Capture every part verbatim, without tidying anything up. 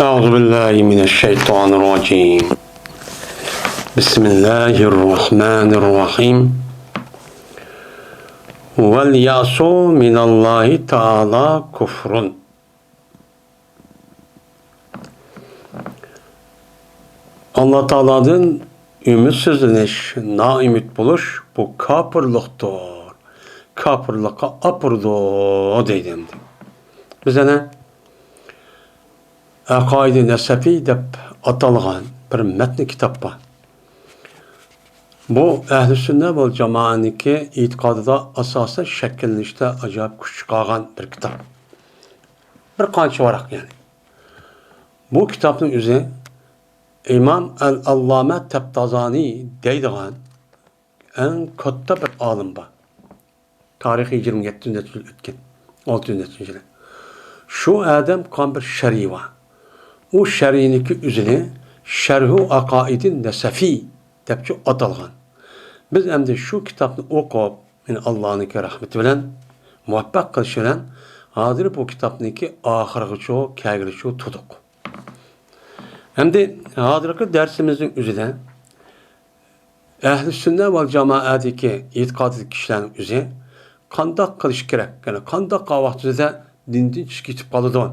أعوذ بالله من الشيطان الرجيم. بسم الله الرحمن الرحيم. واليأس من الله تعالى كفر. ئاللا تائالادىن ئۈمىدسىزلىنىش، نائۈمىد بولۇش، بۇ كاپىرلىقتۇر. كاپىرلىققا ئاپىرىدۇ دەيدۇ ئەمدى. بىز يەنە ئەقايىدى نەسەفى دەپ ئاتالغان بىر مەتنى كىتاب بار. بۇ ئەھلى سۈننە ۋەل جامائەنىڭكى ئېتىقادىدا ئاساسەن شەكىللىنىشتە ئاجايىپ كۈچ چىقارغان بىر كىتاب. بىر قانچە ۋاراق يەنى. بۇ كىتابنىڭ ئۆزى ئىمام ئەل ئاللامە تەپتازانى دەيدىغان ئەڭ كاتتا بىر ئالىم بار. تارىخى يىگىرمە يەتتە يۈز نەچچە يىل ئۆتكەن، ئالتە يۈز نەچچە يىل. شۇ ئادەم قىلغان بىر شەرھى بار. ئۇ شەرھىنىڭكى ئۆزىنى شەرھۇ ئەقائىدى نەسەفى دەپچۇ ئاتالغان. بىز ئەمدى شۇ كىتابنى ئوقۇپ، يەنى ئاللانىڭكى رەھمىتى بىلەن، مۇۋەپپەق قىلىشى بىلەن، ھازىر بۇ كىتابنىڭكى ئاخىرىغىچۇ كەلگىلىچۇ تۇردۇق. ئەمدى ھازىرقى دەرسىمىزنىڭ ئۆزىدە ئەھلى سۈننە ۋەل جامائەدىكى ئېتىقادىدىكى كىشىلەرنىڭ ئۆزى قانداق قىلىش كېرەك؟ يەنى قانداق قىلغان ۋاقتىدا دىندىن چۈشۈپ كېتىپ قالىدۇ؟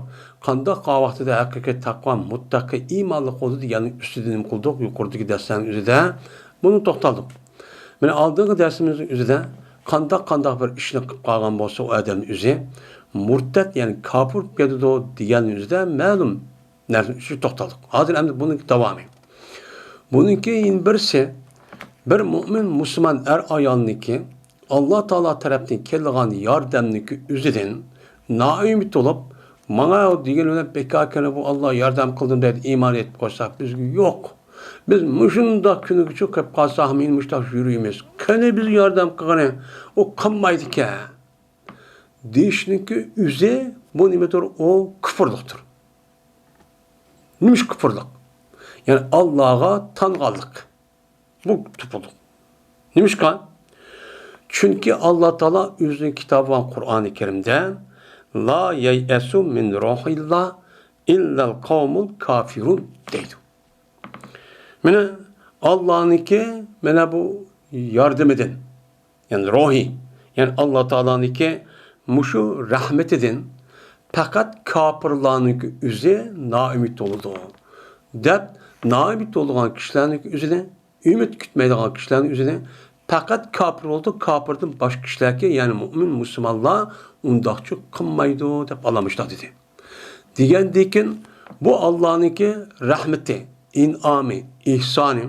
قانداق قىلغان ۋاقتىدا ھەقىقىي تەقۋا، مۇتتەقى، ئىمانلىق بولىدۇ دېگەننىڭ ئۈستىدە نېمە قىلدۇق؟ يۇقىرىدىكى دەرسلەرنىڭ ئۆزىدە بۇنى توختالدۇق. مانا ئالدىنقى دەرسىمىزنىڭ ئۆزىدە قانداق، قانداق بىر ئىشنى قىلىپ قالغان بولسا، ئۇ ئادەمنىڭ ئۆزى مۇرتەت، يەنى كاپىر بولۇپ كېتىدۇ دېگەننىڭ ئۆزىدە مەلۇم نەرسىنىڭ ئۈستىدە توختالدۇق. ھازىر ئەمدى بۇنىڭ داۋامى. بۇنىڭكى يەنە بىرسى، بىر مۆمىن مۇسۇلمان ئەر ئايالنىڭكى ئاللا تائالا تەرەپتىن كېلىدىغان ياردەمنىڭكى ئۆزىدىن نائۈمىد بولۇپ، ماڭا دېگەن بىلەن بىكار كەلدى بۇ، ئاللا ياردەم قىلدىم دەيدۇ، ئىمان ئېيتىپ قويساق بىزگە يوق. بىز مۇشۇنداق كۈنگىچە قېلىپ قالساق مېنى مۇشۇنداق يۈرىمىز. قېنى بىز ياردەم قىلغىنى، ئۇ قىلمايدىكەن دېيىشنىڭكى ئۆزى بۇ نېمىدۇر؟ ئۇ كۇپۇرلۇقتۇر. نېمىش كۇپۇرلۇق؟ يەنى ئاللاغا تانغانلىق. بۇ كۇپۇرلۇق. نېمىشقا؟ چۈنكى ئاللا تائالا ئۆزىنىڭ كىتابى بولغان قۇرئانى كەرىمدە «لا يەيئەسۇ مىن روھىللا ئىللەل قەۋمۇل كافىرۇن» دەيدۇ. مانا ئاللانىڭكى مانا بۇ ياردىمىدىن، يەنى روھى، يەنى ئاللا تائالانىڭكى مۇشۇ رەھمىتىدىن پەقەت كاپىرلارنىڭكى ئۆزى نائۈمىد بولىدۇ دەپ، نائۈمىد بولىدىغان كىشىلەرنىڭكى ئۆزىنى، ئۈمىد كۈتمەيدىغان كىشىلەرنىڭ ئۆزىنى پەقەت كاپىر بولىدۇ، كاپىردىن باشقا كىشىلەرگە، يەنى مۆمىن مۇسۇلمانلار ئۇنداقچە قىلمايدۇ دەپ ئاللا مۇشۇنداق دېدى. دېگەندىكىن بۇ ئاللانىڭكى رەھمىتى، ئىنئامى، ئېھسانى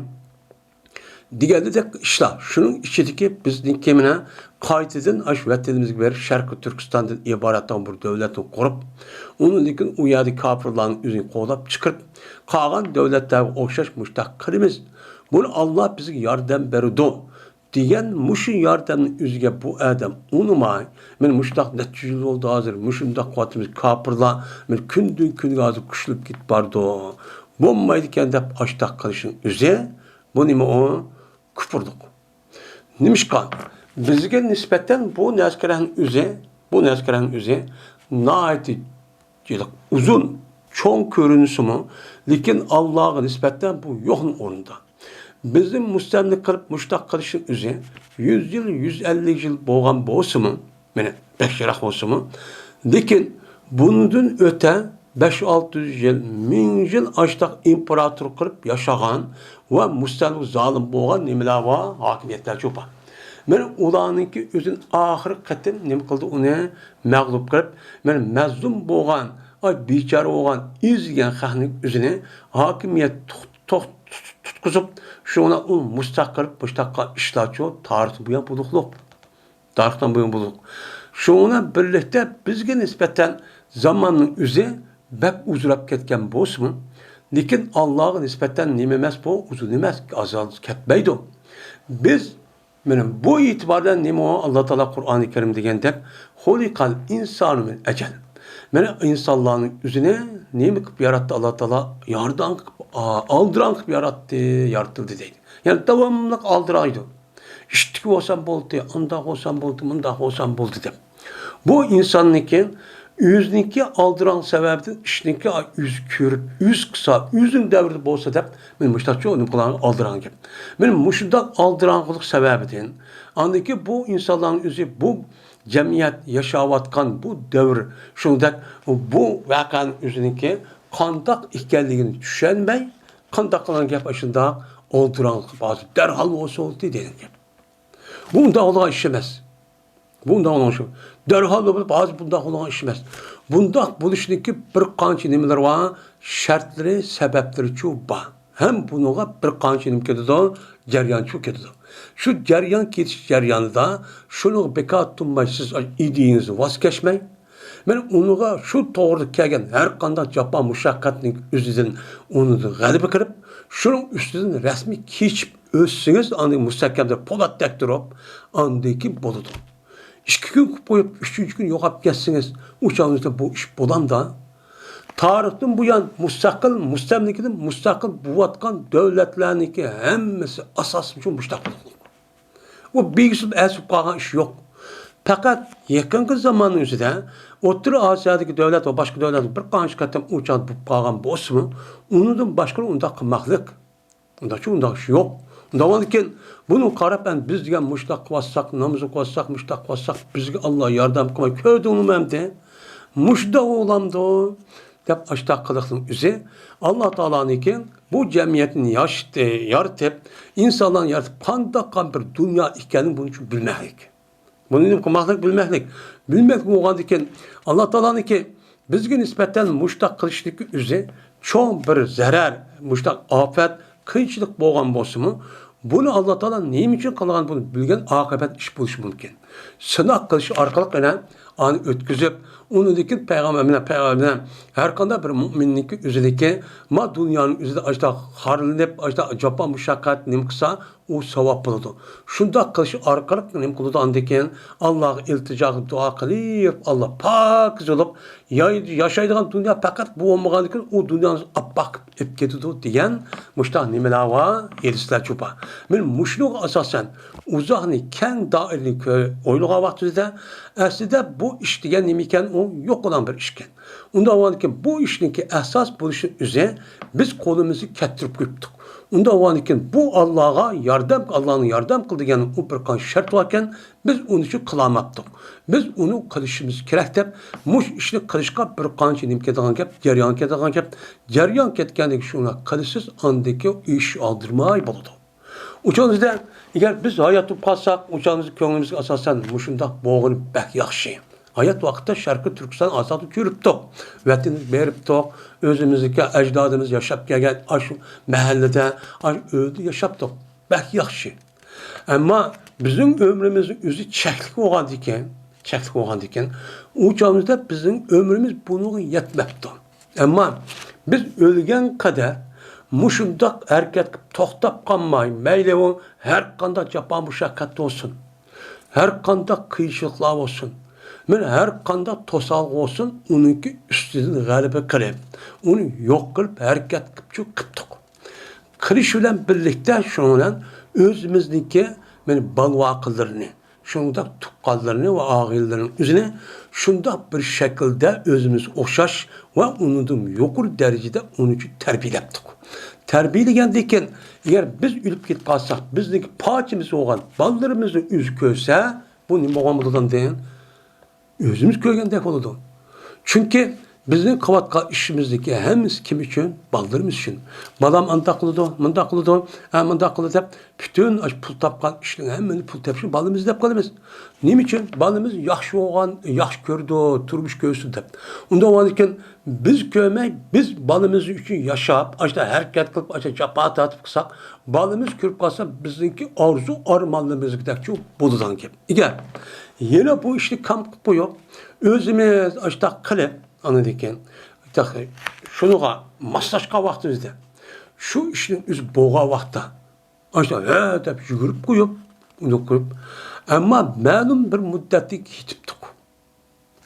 دېگەندەك ئىشلار. شۇنىڭ ئىچىدىكى بىزنىڭكى مانا قايتىدىن ئاشۇ ۋەتىنىمىزگە بېرىپ، شەرقىي تۈركىستاندىن ئىبارەت بىر دۆلەتنى قۇرۇپ، ئۇنىڭدىن كېيىن ئۇ يەردىكى كاپىرلارنى ئۆزىنى قوغلاپ چىقىرىپ، قالغان دۆلەتلەرگە ئوخشاش مۇشۇنداق قىلىمىز. بۇنى ئاللا بىزگە ياردەم بېرىدۇ دېگەن مۇشۇ ياردەمنى ئۆزىگە بۇ ئادەم ئۇنىماي، مانا مۇشۇنداق نەچچە يۈز يىل بولدى ھازىر، مۇشۇنداق قىلىۋاتىمىز، كاپىرلار مانا كۈندىن كۈنگە ھازىر كۈچلىنىپ كېتىپ بارىدۇ، بولمايدىكەن دەپ ئاشتاق قىلىشنىڭ ئۆزى، بۇ نېمە ئۇ؟ كۇپۇرلۇق. نېمىشقا؟ بىزگە نىسبەتەن بۇ نەرسىلەرنىڭ ئۆزى، بۇ نەرسىلەرنىڭ ئۆزى ناھايىتى ئۇزۇن، چوڭ كۆرۈنسىمۇ، لېكىن ئاللاغا نىسبەتەن بۇ يوقنىڭ ئورنىدا. بىزنى مۇستەملىكە قىلىپ مۇشۇنداق قىلىشنىڭ ئۆزى يۈز يىل، يۈز ئەللىك يىل بولغان بولسىمۇ، مانا بەك يىراق بولسىمۇ، لېكىن بۇندىن ئۆتە بەش ئالتە يۈز يىل، مىڭ يىل ئاشتاق ئىمپېراتور قىلىپ ياشىغان ۋە مۇستەملىكە زالىم بولغان نېمىلەر بار؟ ھاكىمىيەتلەر چوپان. مانا ئۇلارنىڭكى ئۆزىنى ئاخىرقى قېتىم نېمە قىلدى؟ ئۇنى مەغلۇپ قىلىپ، مانا مەزلۇم بولغان، ئاي بىچارە بولغان، ئېزىلگەن خەقنىڭ ئۆزىنى ھاكىمىيەت تۇت-، توق-، تۇت-، تۇتقۇزۇپ، شۇڭا ئۇ مۇستەقىل مۇشتاققا ئىشلارچۇ تارىختىن بۇيان بولۇقلۇق. تارىختىن بۇيان بولۇق. شۇنىڭ بىلەن بىرلىكتە بىزگە نىسبەتەن زاماننىڭ ئۆزى بەك ئۇزىراپ كەتكەن بولسىمۇ، لېكىن ئاللاغا نىسبەتەن نېمە ئەمەس بۇ؟ ئۇزۇن ئەمەس، ئاز كەتمەيدۇ. بىز مانا بۇ ئېتىبار بىلەن نېمە ئۇ؟ ئاللا تائالا قۇرئانى كەرىم دېگەندەك، «خۇلىقەل ئىنسانۇ مىن ئەجەل». مانا ئىنسانلارنىڭ ئۆزىنى نېمە قىلىپ ياراتتى؟ ئاللا تائالا يارداڭ قىلىپ، ئا-، ئالدىراڭ قىلىپ ياراتتى، يارىتىلدى دەيدۇ. يەنى داۋاملىق ئالدىرايدۇ. ئىشتىكى بولسام بولدى، ئانداق بولسام بولدى، مۇنداق بولسام بولدى دەپ. بۇ ئىنساننىڭكى ئۆزىنىڭكى ئالدىراڭ سەۋەبىدىن ئىشنىڭكى ئۆزى كۆرۈپ، ئۆزى قىلسا، ئۆزىنىڭ دەۋرىدە بولسا دەپ، مەن مۇشۇنداقچە ئۇنى قىلغان ئالدىراڭ گەپ. مەن مۇشۇنداق ئالدىراڭغۇلۇق سەۋەبىدىن، ئاندىن كېيىن بۇ ئىنسانلارنىڭ ئۆزى بۇ جەمئىيەت ياشاۋاتقان بۇ دەۋر، شۇنىڭدەك بۇ ۋەقەنىڭ ئۆزىنىڭكى قانداق ئىكەنلىكىنى چۈشەنمەي، قانداق قىلغان گەپ ئاشۇنداق ئالدىراڭلىق قىلىپ ھازىر دەرھال بولسۇن دېگەن گەپ. بۇ ئۇنداق بولغان ئىش ئەمەس. بۇ ئۇنداق بولغان ئىش. دەرھال بولۇپ ھازىر بۇنداق بولغان ئىش ئەمەس. بۇنداق بولۇشنىڭكى بىر قانچە نېمىلىرى بار، شەرتلىرى، سەۋەبلىرىچۇ بار. ھەم بۇنىڭغا بىر قانچە نېمە كېتىدۇ، جەريانچۇ كېتىدۇ. شۇ جەريان كېتىش جەريانىدا شۇنىڭغا بىكار تۇرماي سىز ئىدىيىڭىزدىن ۋاز كەچمەي، مەن ئۇنىڭغا شۇ توغرىدا كەلگەن ھەر قانداق جاپا مۇشەققەتنىڭ ئۆزىدىن ئۇنىڭدىن غەلىبە قىلىپ، شۇنىڭ ئۈستىدىن رەسمىي كېچىپ ئۆتسىڭىز، ئاندىن مۇستەھكەمدە پولاتتەك تۇرۇپ، ئاندىن كېيىن بولىدۇ. ئىككى كۈن قىلىپ قويۇپ، ئۈچىنچى كۈنى يوقاپ كەتسىڭىز، ئۇ چاغدا بۇ ئىش بولامدا؟ تارىختىن بۇيان مۇستەقىل، مۇستەملىكىدىن مۇستەقىل بولۇۋاتقان دۆلەتلەرنىڭكى ھەممىسى ئاساسىي شۇ مۇشۇنداق بولغان. ئۇ بىگىسىپ ئەسىپ قالغان ئىش يوق. پەقەت يېقىنقى زاماننىڭ ئۆزىدە ئوتتۇرا ئاسىيادىكى دۆلەت ۋە باشقا دۆلەتلەر بىر قانچە قېتىم ئۇ چاغدا بولۇپ قالغان بولسىمۇ، ئۇنىڭدىن باشقىلار ئۇنداق قىلماقلىق. ئۇنداقچۇ ئۇنداق ئىش يوق. ئۇنداق بولغاندىكىن بۇنى قاراپ، ئەمدى بىز دېگەن مۇشۇنداق قىلىۋاتساق، ناماز ئوقۇۋاتساق، مۇشۇنداق قىلىۋاتساق، بىزگە ئاللا ياردەم قىلماي كۆردۈڭلىمۇ ئەمدى؟ مۇشۇنداق بولامدۇ؟ دەپ ئاشۇنداق قىلىقنىڭ ئۆزى ئاللا تائالانىڭكى بۇ جەمئىيەتنى ياشىتى، يارىتىپ، ئىنسانلارنى يارىتىپ قانداق بىر دۇنيا ئىكەنلىكىنى بۇنى بىلمەكلىك. بۇنى نېمە قىلماقلىق؟ بىلمەكلىك. بىلمەكلىك بولغاندىكىن، ئاللا تائالانىڭكى بىزگە نىسبەتەن مۇشۇنداق قىلىشلىكى ئۆزى چوڭ بىر زەرەر، مۇشۇنداق ئاپەت، قىيىنچىلىق بولغان بولسىمۇ، بۇنى ئاللا تائالا نېمە ئۈچۈن قىلغان، بۇنى بىلگەن ئاقىۋەت ئىش بولۇشى مۇمكىن. سىناق قىلىش ئارقىلىق يەنە ئانى ئۆتكۈزۈپ، ئۇنىڭدىن كېيىن پەيغەمبەر بىلەن، پەيغەمبەر بىلەن ھەر قانداق بىر مۇئمىننىڭكى ئۆزىدىكى ما دۇنيانىڭ ئۆزىدە ئاشۇنداق خارلىنىپ، ئاشۇنداق جاپا مۇشەققەت نېمە قىلسا، ئۇ ساۋاب بولىدۇ. شۇنداق قىلىش ئارقىلىق نېمە قىلىدۇ؟ ئاندىن كېيىن ئاللاغا ئىلتىجا قىلىپ، دۇئا قىلىپ، ئاللا پاكىز بولۇپ، ياي-، ياشايدىغان دۇنيا پەقەت بۇ بولمىغاندىن كېيىن ئۇ دۇنيانى ئاپئاق قىلىپ ئېلىپ كېتىدۇ دېگەن مۇشۇنداق نېمىلەر بار، ھەدىسلەرچۇ بار. مانا مۇشۇنىڭغا ئاساسەن ئۇزاقنى، كەڭ دائىرىنى كۆ-، ئويلىغان ۋاقتىمىزدا ئەسلىدە بۇ ئىش دېگەن نېمە ئىكەن، ئۇ يوق بولغان بىر ئىش ئىكەن. ئۇنداق بولغاندىكىن بۇ ئىشنىڭكى ئەساس بولۇشى ئۆزى بىز قولىمىزنى كەتتۈرۈپ قويۇپتۇق. ئۇنداق بولغاندىكىن بۇ ئاللاغا ياردەم، ئاللانىڭ ياردەم قىل دېگەن ئۇ بىر قانچە شەرت باركەن، بىز ئۇنى شۇ قىلالماپتۇق. بىز ئۇنى قىلىشىمىز كېرەك دەپ، مۇشۇ ئىشنى قىلىشقا بىر قانچە نېمە كېتىدىغان گەپ، جەريان كېتىدىغان گەپ. جەريان كەتكەندىن كېيىن شۇنى قىلىسىز، ئاندىن كېيىن ئىش ئالدىرماي بولىدۇ. ئۇچۇرىمىزدا، ئەگەر بىز ھايات بولۇپ قالساق، ئۇچۇرىمىز كۆڭلىمىزگە ئاساسەن مۇشۇنداق بولغىنى بەك ياخشى. ھايات ۋاقىتتا شەرقىي تۈركىستان ئازادلىق كۆرۈپتۇق. ۋەتىنىمىزگە بېرىپتۇق. ئۆزىمىزنىڭكى ئەجدادىمىز ياشاپ كەلگەن ئاشۇ مەھەللىدە، ئاشۇ ئۆيدە ياشاپتۇق. بەك ياخشى. ئەمما بىزنىڭ ئۆمرىمىزنىڭ ئۆزى چەكلىك بولغاندىكىن، چەكلىك بولغاندىكىن، ئۇ چاغىمىزدا بىزنىڭ ئۆمرىمىز بۇنىڭغا يەتمەپتۇ. ئەمما بىز ئۆلگەن قەدەر مۇشۇنداق ھەرىكەت قىلىپ توختاپ قالماي، مەيلى ئۇ ھەر قانداق جاپا مۇشەققەت بولسۇن، ھەر قانداق قىيىنچىلىقلار بولسۇن، مەن ھەر قانداق توسالغۇ بولسۇن، ئۇنىڭكى ئۈستىدىن غەلىبە قىلىپ، ئۇنى يوق قىلىپ ھەرىكەت قىلىپچۇ قىپتۇق. قىلىش بىلەن بىرلىكتە شۇنىڭ بىلەن ئۆزىمىزنىڭكى، مانا، بالىۋاقىلىرىنى، شۇنداق تۇغقانلىرىنى ۋە ئاغىنىلىرىنىڭ ئۆزىنى شۇنداق بىر شەكىلدە ئۆزىمىزگە ئوخشاش ۋە ئۇنىڭدىن يۇقىرى دەرىجىدە ئۇنى تەربىيەلەپتۇق. تەربىيەلىگەندىن كېيىن، ئەگەر بىز ئۆلۈپ كېتىپ قالساق، بىزنىڭكى پارچىمىز بولغان بالىلىرىمىزنى ئۆزى كۆرسە، بۇ نېمە بولغان بولىدۇ ئاندىن؟ ئۆزىمىز كۆرگەندەك بولىدۇ. چۈنكى بىزنىڭ قىلىۋاتقان ئىشىمىزدىكى ھەممىسى كىم ئۈچۈن؟ بالىلىرىمىز ئۈچۈن. بالام ئانداق قىلىدۇ، مۇنداق قىلىدۇ، ھە، مۇنداق قىلىدۇ دەپ، پۈتۈن ئاشۇ پۇل تاپقان ئىشنىڭ ھەممىنى پۇل تېپىشنى بالىمىز دەپ قالىمىز. نېمە ئۈچۈن؟ بالىمىز ياخشى بولغان، ياخشى كۆرىدۇ، تۇرمۇش كۆرسۇن دەپ. ئۇنداق بولغاندىكىن بىز كۆرمەي، بىز بالىمىز ئۈچۈن ياشاپ، ئاشۇنداق ھەرىكەت قىلىپ، ئاشۇنداق جاپا تارتىپ قىلساق، بالىمىز كۆرۈپ قالسا، بىزنىڭكى ئارزۇ ئارمانلىرىمىزدەكچۇ بولىدىغان گەپ. ئەگەر يەنە بۇ ئىشنى كام قىلىپ قويۇپ، ئۆزىمىز ئاشۇنداق قىلىپ، ئاندىن كېيىن تېخى شۇنىڭغا ماسلاشقان ۋاقتىمىزدا، شۇ ئىشنىڭ ئۆزى بولغان ۋاقىتتا، ئاشۇنداق ھە دەپ يۈگۈرۈپ قويۇپ، ئۇنداق قويۇپ، ئەمما مەلۇم بىر مۇددەتتىن كېتىپتۇق.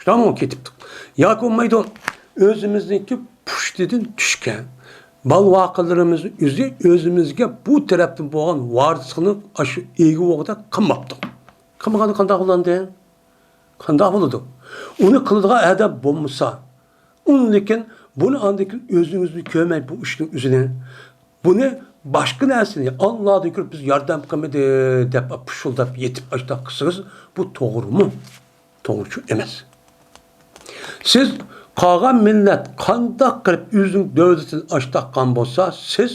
شۇنداقمۇ كېتىپتۇق؟ ياكى بولمايدۇ، ئۆزىمىزنىڭكى پۇشتىدىن چۈشكەن، بالىۋاقىلىرىمىز ئۆزى ئۆزىمىزگە بۇ تەرەپتىن بولغان ۋارىسلىقنى ئاشۇ ئىگە بولغۇدەك قىلماپتۇق. قىلمىغاندا قانداق بولامدى؟ قانداق بولىدۇ؟ ئۇنى قىلىدىغان ئادەم بولمىسا، ئۇندىن كېيىن بۇنى ئاندىن كېيىن ئۆزىڭىزنى كۆرمەي بۇ ئىشنىڭ ئۆزىنى، بۇنى باشقا نەرسىنى، ئاللادىن كۆرۈپ بىز ياردەم قىلمىدى دەپ پۇشۇلداپ يېتىپ ئاشتاق قىلسىڭىز، بۇ توغرىمۇ؟ توغرىچۇ ئەمەس. سىز قالغان مىللەت قانداق قىلىپ ئۆزىنىڭ دۆلىتىنى ئاشتاققان بولسا، سىز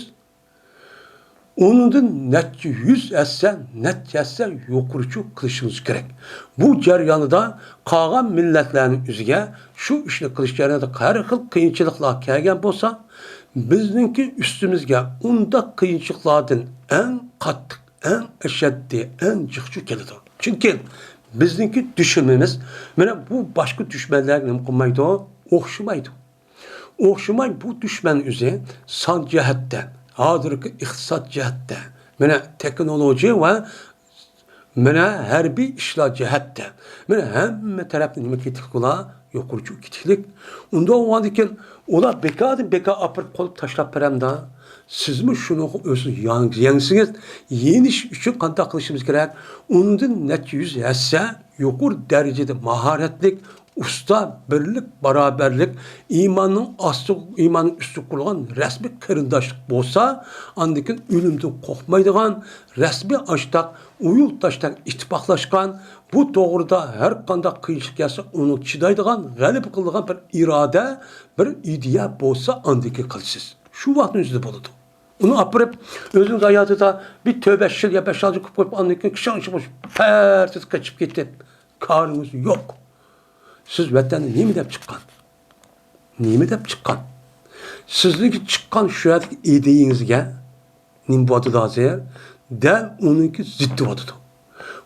ئۇنىڭدىن نەچچە يۈز ھەسسە، نەچچە ھەسسە يۇقىرىچۇ قىلىشىڭىز كېرەك. بۇ جەريانىدا قالغان مىللەتلەرنىڭ ئۆزىگە شۇ ئىشنى قىلىش جەريانىدا ھەر خىل قىيىنچىلىقلار كەلگەن بولسا، بىزنىڭكى ئۈستىمىزگە ئۇنداق قىيىنچىلىقلاردىن ئەڭ قاتتىق، ئەڭ ئەشەددىي، ئەڭ جىقچۇ كېلىدۇ. چۈنكى بىزنىڭكى دۈشمىنىمىز، مانا بۇ باشقا دۈشمەنلەرگە نېمە قىلمايدۇ؟ ئوخشىمايدۇ. ئوخشىماي بۇ دۈشمەن ئۆزى سان جەھەتتە، ھازىرقى ئىقتىساد جەھەتتە، مانا تېخنولوگىيە ۋە مانا ھەربىي ئىشلار جەھەتتە، مانا ھەممە تەرەپتىن نېمە كېتىكلىك ئۇلار؟ يۇقىرىچۇ كېتىكلىك. ئۇنداق بولغاندىكىن ئۇلار بىكاردىن بىكار ئاپىرىپ قويۇپ تاشلاپ بېرەمدا، سىزمۇ شۇنىڭغا ئۆزىڭىز يەڭ-، يەڭسىڭىز، يېنىش ئۈچۈن قانداق قىلىشىمىز كېرەك؟ ئۇنىڭدىن نەچچە يۈز ھەسسە يۇقىرى دەرىجىدە ماھارەتلىك، ئۇستا، بىرلىك، باراۋەرلىك، ئىماننىڭ ئاستى، ئىماننىڭ ئۈستىگە قۇرۇلغان رەسمىي قېرىنداشلىق بولسا، ئاندىن كېيىن ئۆلۈمدىن قورقمايدىغان، رەسمىي ئاشتاق، ئۇيۇل تاشتاق ئىتتىپاقلاشقان، بۇ توغرىدا ھەر قانداق قىيىنچىلىق كەلسە، ئۇنى چىدايدىغان، غەلىبە قىلىدىغان بىر ئىرادە، بىر ئىدىيە بولسا، ئاندىن كېيىن قىلىسىز. شۇ ۋاقىتنىڭ ئۆزىدە بولىدۇ. ئۇنى ئاپىرىپ، ئۆزىڭىز ھاياتىدا بىر تۆت بەش يىل يا بەش ئالتە يىل قىلىپ قويۇپ، ئاندىن كېيىن كىشەڭ ئىشى بولۇپ، پەرتىدە قېچىپ كېتىپ، كارىڭىز يوق. سىز ۋەتەندە نېمە دەپ چىققان؟ نېمە دەپ چىققان؟ سىزنىڭكى چىققان شۇ يەردىكى ئىدىيەڭىزگە نېمە بولۇۋاتىدۇ ھازىر؟ دەل ئۇنىڭكى زىتى بولۇۋاتىدۇ.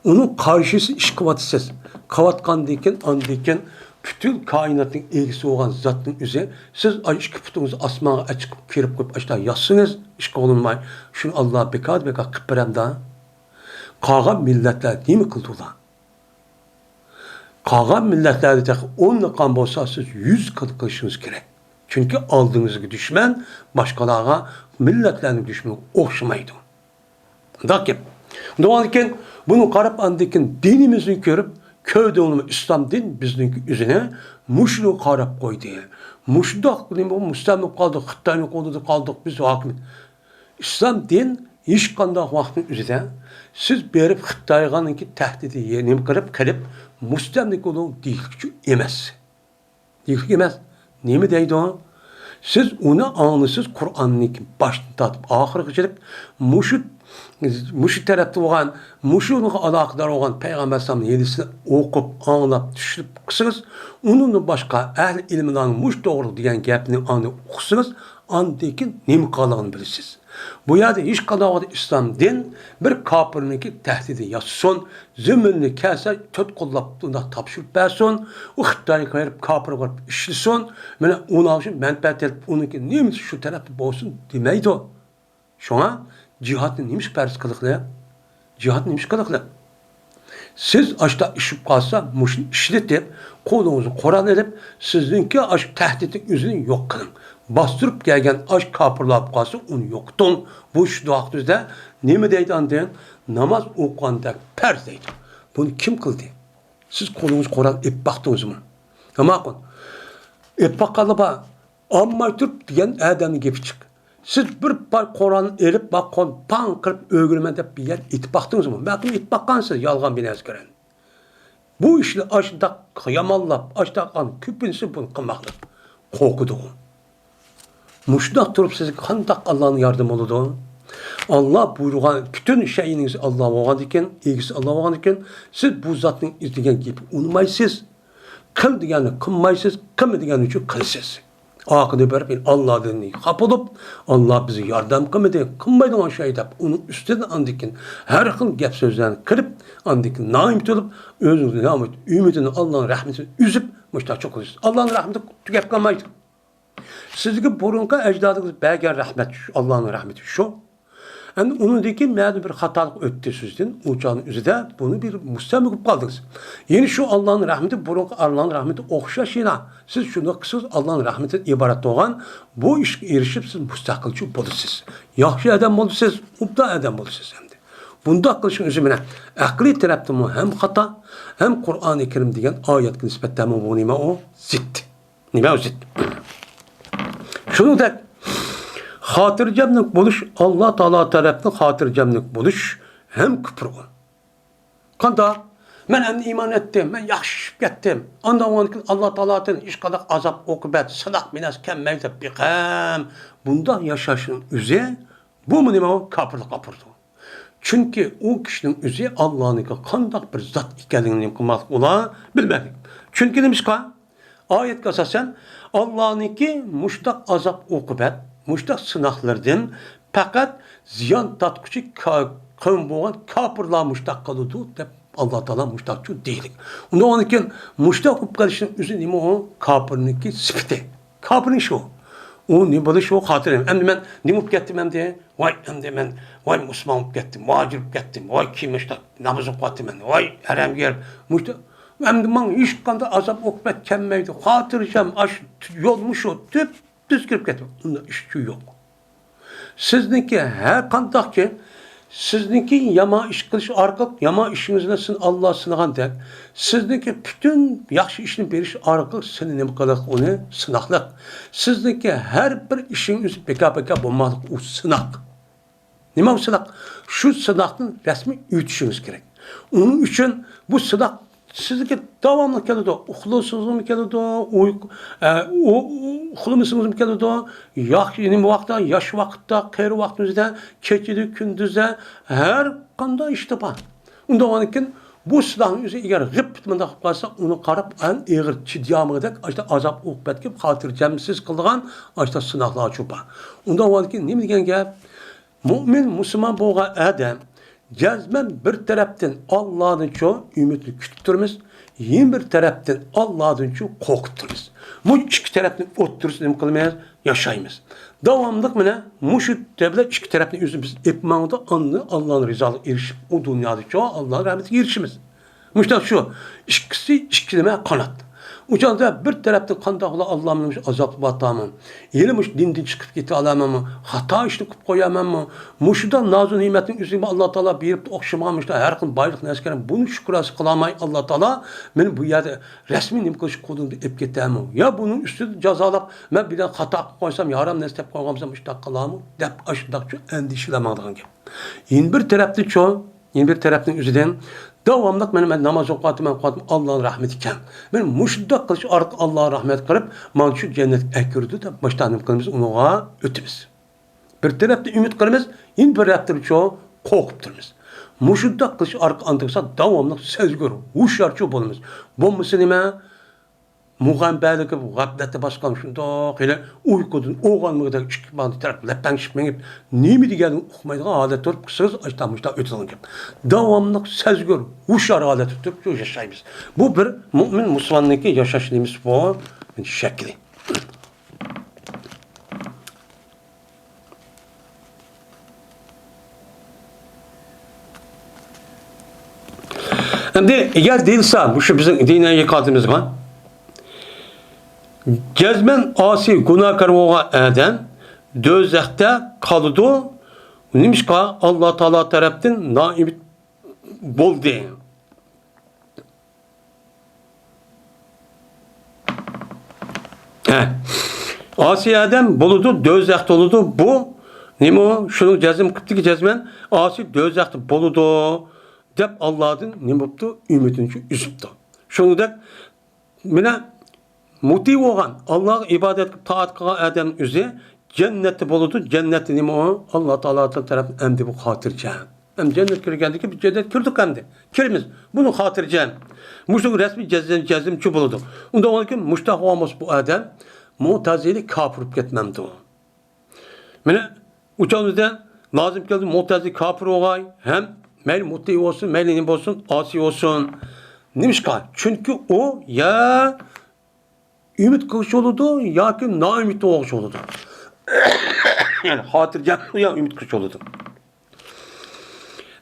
ئۇنىڭ قارشىسى ئىش قىلىۋاتىسىز. قىلىۋاتقاندىن كېيىن، ئاندىن كېيىن پۈتۈن كائىناتنىڭ ئىگىسى بولغان زاتنىڭ ئۆزى، سىز ئاي ئىككى پۇتىڭىزنى ئاسمانغا ئەچىقىپ كىرىپ قويۇپ، ئاشتا ياتسىڭىز، ئىش قىلالماي، شۇنى ئاللا بىكار بىكار قىلىپ بېرەمدا. قالغان مىللەتلەر نېمە قىلدى ئۇلار؟ قالغان مىللەتلەردە تېخى ئون قىلغان بولسا، سىز يۈز قىل قىلىشىڭىز كېرەك. چۈنكى ئالدىڭىزدىكى دۈشمەن باشقىلارغا، مىللەتلەرنىڭ دۈشمىنىگە ئوخشىمايدۇ. مۇنداق گەپ. ئۇنداقكەن بۇنى قاراپ، ئاندىن كېيىن دىنىمىزنى كۆرۈپ، كۆردۈڭلارمۇ، ئىسلام دىن بىزنىڭكى ئۆزىنى مۇشۇنى قاراپ قويدى. مۇشۇنداق نېمە، مۇستەملىكە قالدۇق، خىتاينىڭ قولىدا قالدۇق، بىز ھاكىم. ئىسلام دىن ھېچقانداق ۋاقىتنىڭ ئۆزىدە سىز بېرىپ خىتايغانىڭكى تەھدىتى نېمە قىلىپ، قىلىپ، مۇستەملىكە بولۇڭ دېيىشلىكچۇ ئەمەس. دېيىشلىك ئەمەس. نېمە دەيدۇ؟ سىز ئۇنى ئاڭلىسىز، قۇرئاننىڭكى باشتىن تارتىپ ئاخىرىغىچىلىك مۇشۇ، مۇشۇ تەرەپتە بولغان، مۇشۇنىڭغا ئالاقىدار بولغان پەيغەمبەر ئەلەيھىسسالامنىڭ ھەدىسىنى ئوقۇپ، ئاڭلاپ، چۈشىنىپ قىلسىڭىز، ئۇنىڭدىن باشقا ئەھلى ئىلىملارنىڭ مۇشۇ توغرىلىق دېگەن گەپنى ئاندىن ئوقۇسىڭىز، ئاندىن كېيىن نېمە قىلغىنىنى بىلىسىز. بۇ يەردە ھېچقانداق ۋاقىتتا ئىسلام دىن بىر كاپىرنىڭكى تەھدىتى ياسىسۇن، زېمىنىنى كەلسە تۆت قوللاپ بۇنداق تاپشۇرۇپ بەرسۇن، ئۇ خىتايغا بېرىپ، كاپىرغا بېرىپ ئىشلىسۇن، مانا ئۇنىڭ ئۈچۈن مەنپەئەت ئېلىپ، ئۇنىڭكى نېمىسى شۇ تەرەپتە بولسۇن دېمەيدۇ. شۇڭا جىھادنى نېمىشقا پەرز قىلىقلىق؟ جىھادنى نېمىشقا قىلىقلىق؟ سىز ئاشتا ئىشىپ قالسا، مۇشۇنى ئىشلىتىپ، قولىڭىزغا قورال ئېلىپ، سىزنىڭكى ئاشۇ تەھدىتنىڭ ئۆزىنى يوق قىلىڭ. باستۇرۇپ كەلگەن ئاشۇ كاپىرلار بولۇپ قالسا، ئۇنى يوقىتىڭ. بۇ شۇ ۋاقىت ئۆزىدە نېمە دەيدۇ ئاندىن؟ ناماز ئوقۇغاندەك پەرز دەيدۇ. بۇنى كىم قىلدى؟ سىز قولىڭىزغا قورال ئېلىپ باقتىڭىزمۇ؟ ماقۇل. ئېلىپ باققانلار بار. ئالماي تۇرۇپ دېگەن ئادەمنىڭ گېپى جىق. سىز بىر پاي قورالنى ئېلىپ، باق، قول پاڭ قىلىپ ئۆلگۈرىمەن دەپ بىر يەر ئېتىپ باقتىڭىزمۇ؟ بەلكىم ئېتىپ باققانسىز، يالغان بىنەسكەرەن. بۇ ئىشنى ئاشۇنداق يامانلاپ، ئاشۇنداق كۆپىنچىسى بۇنى قىلماقلىق. قورقىدۇ. مۇشۇنداق تۇرۇپ سىزگە قانداق ئاللانىڭ ياردىمى بولىدۇ؟ ئاللا بۇيرۇغان پۈتۈن شەيئىنىڭ ئاللا بولغاندىكىن، ئىگىسى ئاللا بولغاندىكىن، سىز بۇ زاتنىڭ دېگەن گېپىنى ئۇنىمايسىز. قىل دېگەننى قىلمايسىز، قىلما دېگەن ئۈچۈن قىلىسىز. ئاخىرىدا بېرىپ ئاللادىن خاپا بولۇپ، ئاللا بىزگە ياردەم قىلمىدى، قىلمايدىغان شەي دەپ، ئۇنىڭ ئۈستىدىن ئاندىن كېيىن ھەر خىل گەپ سۆزلەرنى قىلىپ، ئاندىن كېيىن نائۈمىد بولۇپ، ئۆزىنىڭ ئۈمىدىنى، ئاللانىڭ رەھمىتىنى ئۈزۈپ، مۇشۇنداق چوقۇنىسىز. ئاللانىڭ رەھمىتى تۈگەپ قالمايدۇ. سىزگە بۇرۇنقى ئەجدادىڭىز بەرگەن رەھمەت شۇ، ئاللانىڭ رەھمىتى شۇ. ئەمدى ئۇنىڭدىن كېيىن مەلۇم بىر خاتالىق ئۆتتى سىزدىن، ئۇ چاغنىڭ ئۆزىدە بۇنى بىر مۇستەملىكە بولۇپ قالدىڭىز. يەنە شۇ ئاللانىڭ رەھمىتى، بۇرۇنقى ئاللانىڭ رەھمىتى ئوخشاش يەنە. سىز شۇنداق قىلسىڭىز، ئاللانىڭ رەھمىتىدىن ئىبارەت بولغان بۇ ئىشقا ئېرىشىپ، سىز مۇستەقىلچى بولىسىز. ياخشى ئادەم بولىسىز، ئوبدان ئادەم بولىسىز ئەمدى. بۇنداق قىلىشنىڭ ئۆزى مانا ئەقلىي تەرەپتىنمۇ ھەم خاتا، ھەم قۇرئانى كەرىم دېگەن ئايەتكە نىسبەتەنمۇ بۇ نېمە ئۇ؟ زىت. نېمە ئۇ زىت؟ شۇنىڭدەك خاتىرجەملىك بولۇش، ئاللا تائالا تەرەپتىن خاتىرجەملىك بولۇش ھەم كۇپۇر ئۇ. قانداق؟ مەن ئەمدى ئىمان ئەتتىم، مەن ياخشى ئىشىپ كەتتىم. ئاندىن ئۇنىڭدىن كېيىن ئاللا تائالادىن ھېچقانداق ئازاب، ئوقۇبەت، سىناق، مىناس كەلمەيدۇ دەپ بىخەم. بۇنداق ياشاشنىڭ ئۆزى، بۇمۇ نېمە ئۇ؟ كاپىرلىققا ئاپىرىدۇ. چۈنكى ئۇ كىشىنىڭ ئۆزى ئاللانىڭكى قانداق بىر زات ئىكەنلىكىنى نېمە قىلماسلىق ئۇلار بىلمەيدۇ. چۈنكى نېمىشقا؟ ئايەتكە ئاساسەن، ئاللانىڭكى مۇشۇنداق ئازاب-ئوقۇبەت، مۇشۇنداق سىناقلىرىدىن پەقەت زىيان تارتقۇچى قەۋم بولغان كاپىرلار مۇشۇنداق قىلىدۇ دەپ ئاللا تائالا مۇشۇنداقچۇ دېيىلگەن. ئۇنداق بولغاندىكىن مۇشۇنداق بولۇپ قېلىشنىڭ ئۆزى نېمە ئۇ؟ كاپىرنىڭكى سۈپىتى. كاپىرنىڭ ئىشى ئۇ. ئۇ نېمە بولۇشى ئۇ خاتىرجەم. ئەمدى مەن نېمە بولۇپ كەتتىم ئەمدى؟ ۋاي، ئەمدى مەن، ۋاي، مۇسۇلمان بولۇپ كەتتىم، مۇھاجىر بولۇپ كەتتىم، ۋاي، كېيىن مۇشۇنداق ناماز ئوقۇۋاتىمەن، ۋاي، ھەرەمگە كىرىپ، مۇشۇنداق، ئەمدى ماڭا ھېچقانداق ئازاب-ئوقۇبەت كەلمەيدۇ، خاتىرجەم، ئاشۇ يول مۇشۇ، تۈپتۈز كىرىپ كەتتىم. ئۇنداق ئىشچۇ يوق. سىزنىڭكى ھەر قانداقكى، سىزنىڭكى يامان ئىش قىلىش ئارقىلىق يامان ئىشىڭىزنى سىن-، ئاللا سىنىغاندەك، سىزنىڭكى پۈتۈن ياخشى ئىشنى بېرىش ئارقىلىق سېنى نېمە قىلىق ئۇنى سىناقلىق. سىزنىڭكى ھەر بىر ئىشىڭىز بىكار-بىكار بولماسلىق، ئۇ سىناق. نېمە ئۇ سىناق؟ شۇ سىناقتىن رەسمىي ئۆتۈشىڭىز كېرەك. ئۇنىڭ ئۈچۈن بۇ سىناق سىزگە داۋاملىق كېلىدۇ. ئۇخلىسىڭىزمۇ كېلىدۇ، ئۇيقۇ-، ئە، ئۇ-، ئۇ-، ئۇخلىمىسىڭىزمۇ كېلىدۇ. ياخشى، نېمە ۋاقىتتا، ياش ۋاقىتتا، قېرى ۋاقتىمىزدا، كېچىدە، كۈندۈزدە، ھەر قانداق ئىشتا بار. ئۇنداق بولغاندىن كېيىن بۇ سىناقنىڭ ئۆزى ئەگەر غىپپىت مۇنداق قىلىپ قالسا، ئۇنى قاراپ ئەڭ ئېغىر چىدىيالمىغۇدەك ئاشۇنداق ئازاب-ئوقۇبەتكە خاتىرجەمسىز قىلىدىغان ئاشۇنداق سىناقلارچۇ بار. ئۇنداق بولغاندىن كېيىن نېمە دېگەن گەپ؟ مۆمىن، مۇسۇلمان بولغان ئادەم جەزمەن بىر تەرەپتىن ئاللادىنچۇ ئۈمىدنى كۈتۈپ تۇرىمىز، يەنە بىر تەرەپتىن ئاللادىنچۇ قورقۇپ تۇرىمىز. بۇ ئىككى تەرەپنىڭ ئوتتۇرىسىدا نېمە قىلىمىز؟ ياشايمىز. داۋاملىق مانا مۇشۇ بىلەن ئىككى تەرەپنىڭ ئۆزىنى بىز ئېلىپ ماڭىدۇ، ئاندىن ئاللانىڭ رىزالىقىغا ئېرىشىپ، ئۇ دۇنيادىچۇ ئاللانىڭ رەھمىتىگە ئېرىشىمىز. مۇشۇنداق شۇ، ئىككىسى ئىككىلىمە قانات. ئۇ چاغدا بىر تەرەپتىن قانداقلا ئاللامنى مۇشۇ ئازابلاپ ئاتامەن، يەنە مۇشۇ دىندىن چىقىپ كېتەلەمەنمۇ، خاتا ئىشنى قىلىپ قويامەنمۇ، مۇشۇنداق نازۇ نېمەتنىڭ ئۆزىنى ئاللا تائالا بېرىپتۇ، ئوخشىمىغان مۇشۇنداق ھەر خىل بايلىق نەرسىلەرنى، بۇنى شۈكراسى قىلالماي ئاللا تائالا مېنى بۇ يەردە رەسمىي نېمە قىلىش قولۇمدىن ئېلىپ كېتەمۇ؟ يا بۇنىڭ ئۈستىدە جازالاپ، مەن بىر خاتا قىلىپ قويسام، يا ھارام نەرسە دەپ قويغانمىسام، مۇشۇنداق قىلامۇ؟ دەپ ئاشۇنداقچۇ ئەندىشىلەر ماڭىدىغان گەپ. يەنە بىر تەرەپتىنچۇ، يەنە بىر تەرەپنىڭ ئۆزىدىن داۋاملىق مانا مەن ناماز ئوقۇۋاتىمەن، ئوقۇۋاتىمەن، ئاللانىڭ رەھمىتى كەڭ. مانا مۇشۇنداق قىلىش ئارقىلىق ئاللا رەھمەت قىلىپ، مانا شۇ جەننەتكە ئەكىرىدۇ دەپ ماشتا نېمە قىلىمىز، ئۇنىڭغا ئۆتىمىز. بىر تەرەپتىن ئۈمىد قىلىمىز، يەنە بىر تەرەپتىنچۇ قورقۇپ تۇرىمىز. مۇشۇنداق قىلىش ئارقىلىق ئاندىن بولسا داۋاملىق سەزگۈر، ھوشيارچۇ بولىمىز. بولمىسا نېمە؟ مۇغەنبەلىكى غەپلەتتە باسقان شۇنداق، خېلى ئۇيقۇدىن ئويغانمىغۇدەك ئىككى بالا تەرەپ لەپەڭشىپ مېڭىپ، نېمە دېگەننى ئۇقمايدىغان ھالەتتە تۇرۇپ قىلسىڭىز، ئاشتا مۇشتا ئۆتىدىغان گەپ. داۋاملىق سەزگۈر، ھوشيار ھالەتتە تۇرۇپ شۇ ياشايمىز. بۇ بىر مۆمىن مۇسۇلماننىڭكى ياشاش نېمىسى بۇ شەكلى. ئەمدى ئەگەر دېيىلسە، مۇشۇ بىزنىڭ دىنىي ئېتىقادىمىزغا، جەزمەن ئاسىي، گۇناھكار بولغان ئادەم دوزاختا قالىدۇ. نېمىشقا؟ ئاللا تائالا تەرەپتىن نائۈمىد بولدى. ھە. ئاسىي ئادەم بولىدۇ، دوزاختا بولىدۇ. بۇ نېمە ئۇ؟ شۇنىڭ جەزم قىپتىكى جەزمەن ئاسىي دوزاختا بولىدۇ دەپ ئاللادىن نېمە بوپتۇ؟ ئۈمىدىنى ئۈزۈپتۇ. شۇنىڭدەك مانا مۇتىئ بولغان، ئاللاغا ئىبادەت قىلىپ تائەت قىلغان ئادەمنىڭ ئۆزى جەننەتتە بولىدۇ. جەننەتتە نېمە ئۇ؟ ئاللا تائالا تەرەپتىن ئەمدى بۇ خاتىرجەم. ئەمدى جەننەتكە كىرگەندىن كېيىن، بىز جەننەتكە كىردۇق ئەمدى. كىرىمىز. بۇنى خاتىرجەم. مۇشۇ رەسمىي جەزم-، جەزمچى بولىدۇ. ئۇنداق بولغاندىكىن مۇشتاق بولغان بولسا بۇ ئادەم مۇتەزىلە كاپىر بولۇپ كەتمەمدۇ؟ مانا ئۇ چاغدا لازىم كەلدى مۇتەزىلە كاپىر بولغاي، ھەم مەيلى مۇتىئ بولسۇن، مەيلى نېمە بولسۇن، ئاسىي بولسۇن. نېمىشقا؟ چۈنكى ئۇ يا ئۈمىد قىلغۇچى بولىدۇ ياكى نائۈمىد بولغۇچى بولىدۇ. يەنى خاتىرجەم يا ئۈمىد قىلغۇچى بولىدۇ.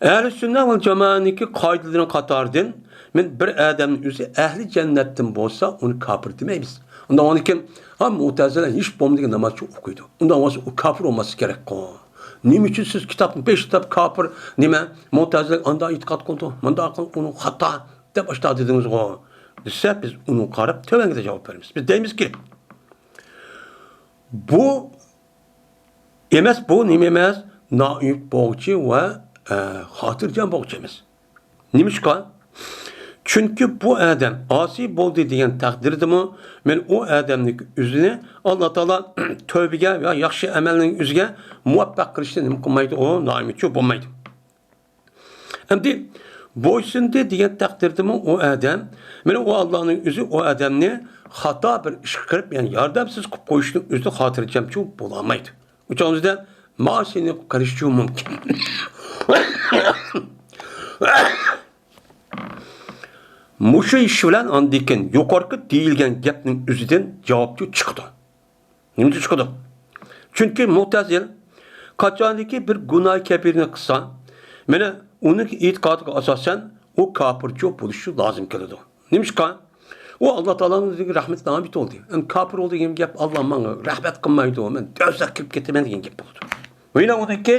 ئەھلى سۈننە ۋەل جامائەنىڭكى قائىدىلىرىنىڭ قاتارىدىن مەن بىر ئادەمنىڭ ئۆزى ئەھلى جەننەتتىن بولسا، ئۇنى كاپىر دېمەيمىز. ئۇنداق بولغاندىكىن، ھا، مۇتەزىلە ھېچ بولمىدىغان نامازچى ئوقۇيدۇ. ئۇنداق بولسا، ئۇ كاپىر بولماسلىقى كېرەكقۇ. نېمە ئۈچۈن سىز كىتابنى بېشى دەپ كاپىر، نېمە، مۇتەزىلە ئانداق ئېتىقاد قىلىدۇ، مۇنداق قىلىدۇ، ئۇنىڭ خاتا دەپ ئاشتا دېدىڭىزغۇ دېسە، بىز ئۇنىڭغا قاراپ تۆۋەنگىدە جاۋاب بېرىمىز. بىز دەيمىزكى، بۇ ئەمەس، بۇ نېمە ئەمەس، نائۈمىد بوغچى ۋە، ئە، خاتىرجەم بوغچى ئەمەس. نېمىشقا؟ چۈنكى بۇ ئادەم ئاسىي بولدى دېگەن تەقدىردىمۇ، مەن ئۇ ئادەمنىڭ ئۆزىنى ئاللا تائالا تۆۋبىگە ۋە ياخشى ئەمەلنىڭ ئۆزىگە مۇۋەپپەق قىلىشنى نېمە قىلمايدۇ، ئۇ نائۈمىدچۇ بولمايدۇ. ئەمدى بويسۇندى دېگەن تەقدىردىمۇ ئۇ ئادەم، مەن ئۇ ئاللانىڭ ئۆزى ئۇ ئادەمنى خاتا بىر ئىشقا قىلىپ، يەنى ياردەمسىز قىلىپ قويۇشنىڭ ئۆزىدە خاتىرجەمچۇ بولالمايدۇ. ئۇ چاغدا ماڭا سېنى قىلىشچۇ مۇمكىن. مۇشۇ ئىش بىلەن ئاندىن كېيىن يۇقىرىقى دېيىلگەن گەپنىڭ ئۆزىدىن جاۋابچۇ چىقىدۇ. نېمىشقا چىقىدۇ؟ چۈنكى مۇتەزىل قاچانكى بىر گۇناھ كەبىرىنى قىلسا، مانا ئۇنىڭ ئېتىقادىغا ئاساسەن ئۇ كاپىرچۇ بولۇشى لازىم كېلىدۇ. نېمىشقا؟ ئۇ ئاللا تائالانىڭ رەھمىتى ناھايىتى بولدى. ئەمدى كاپىر بولدى دېگەن گەپ، ئاللا ماڭا رەھمەت قىلمايدۇ، مەن دوزاخقا كىرىپ كېتىمەن دېگەن گەپ بولىدۇ. ۋە يەنە ئۇنىڭكى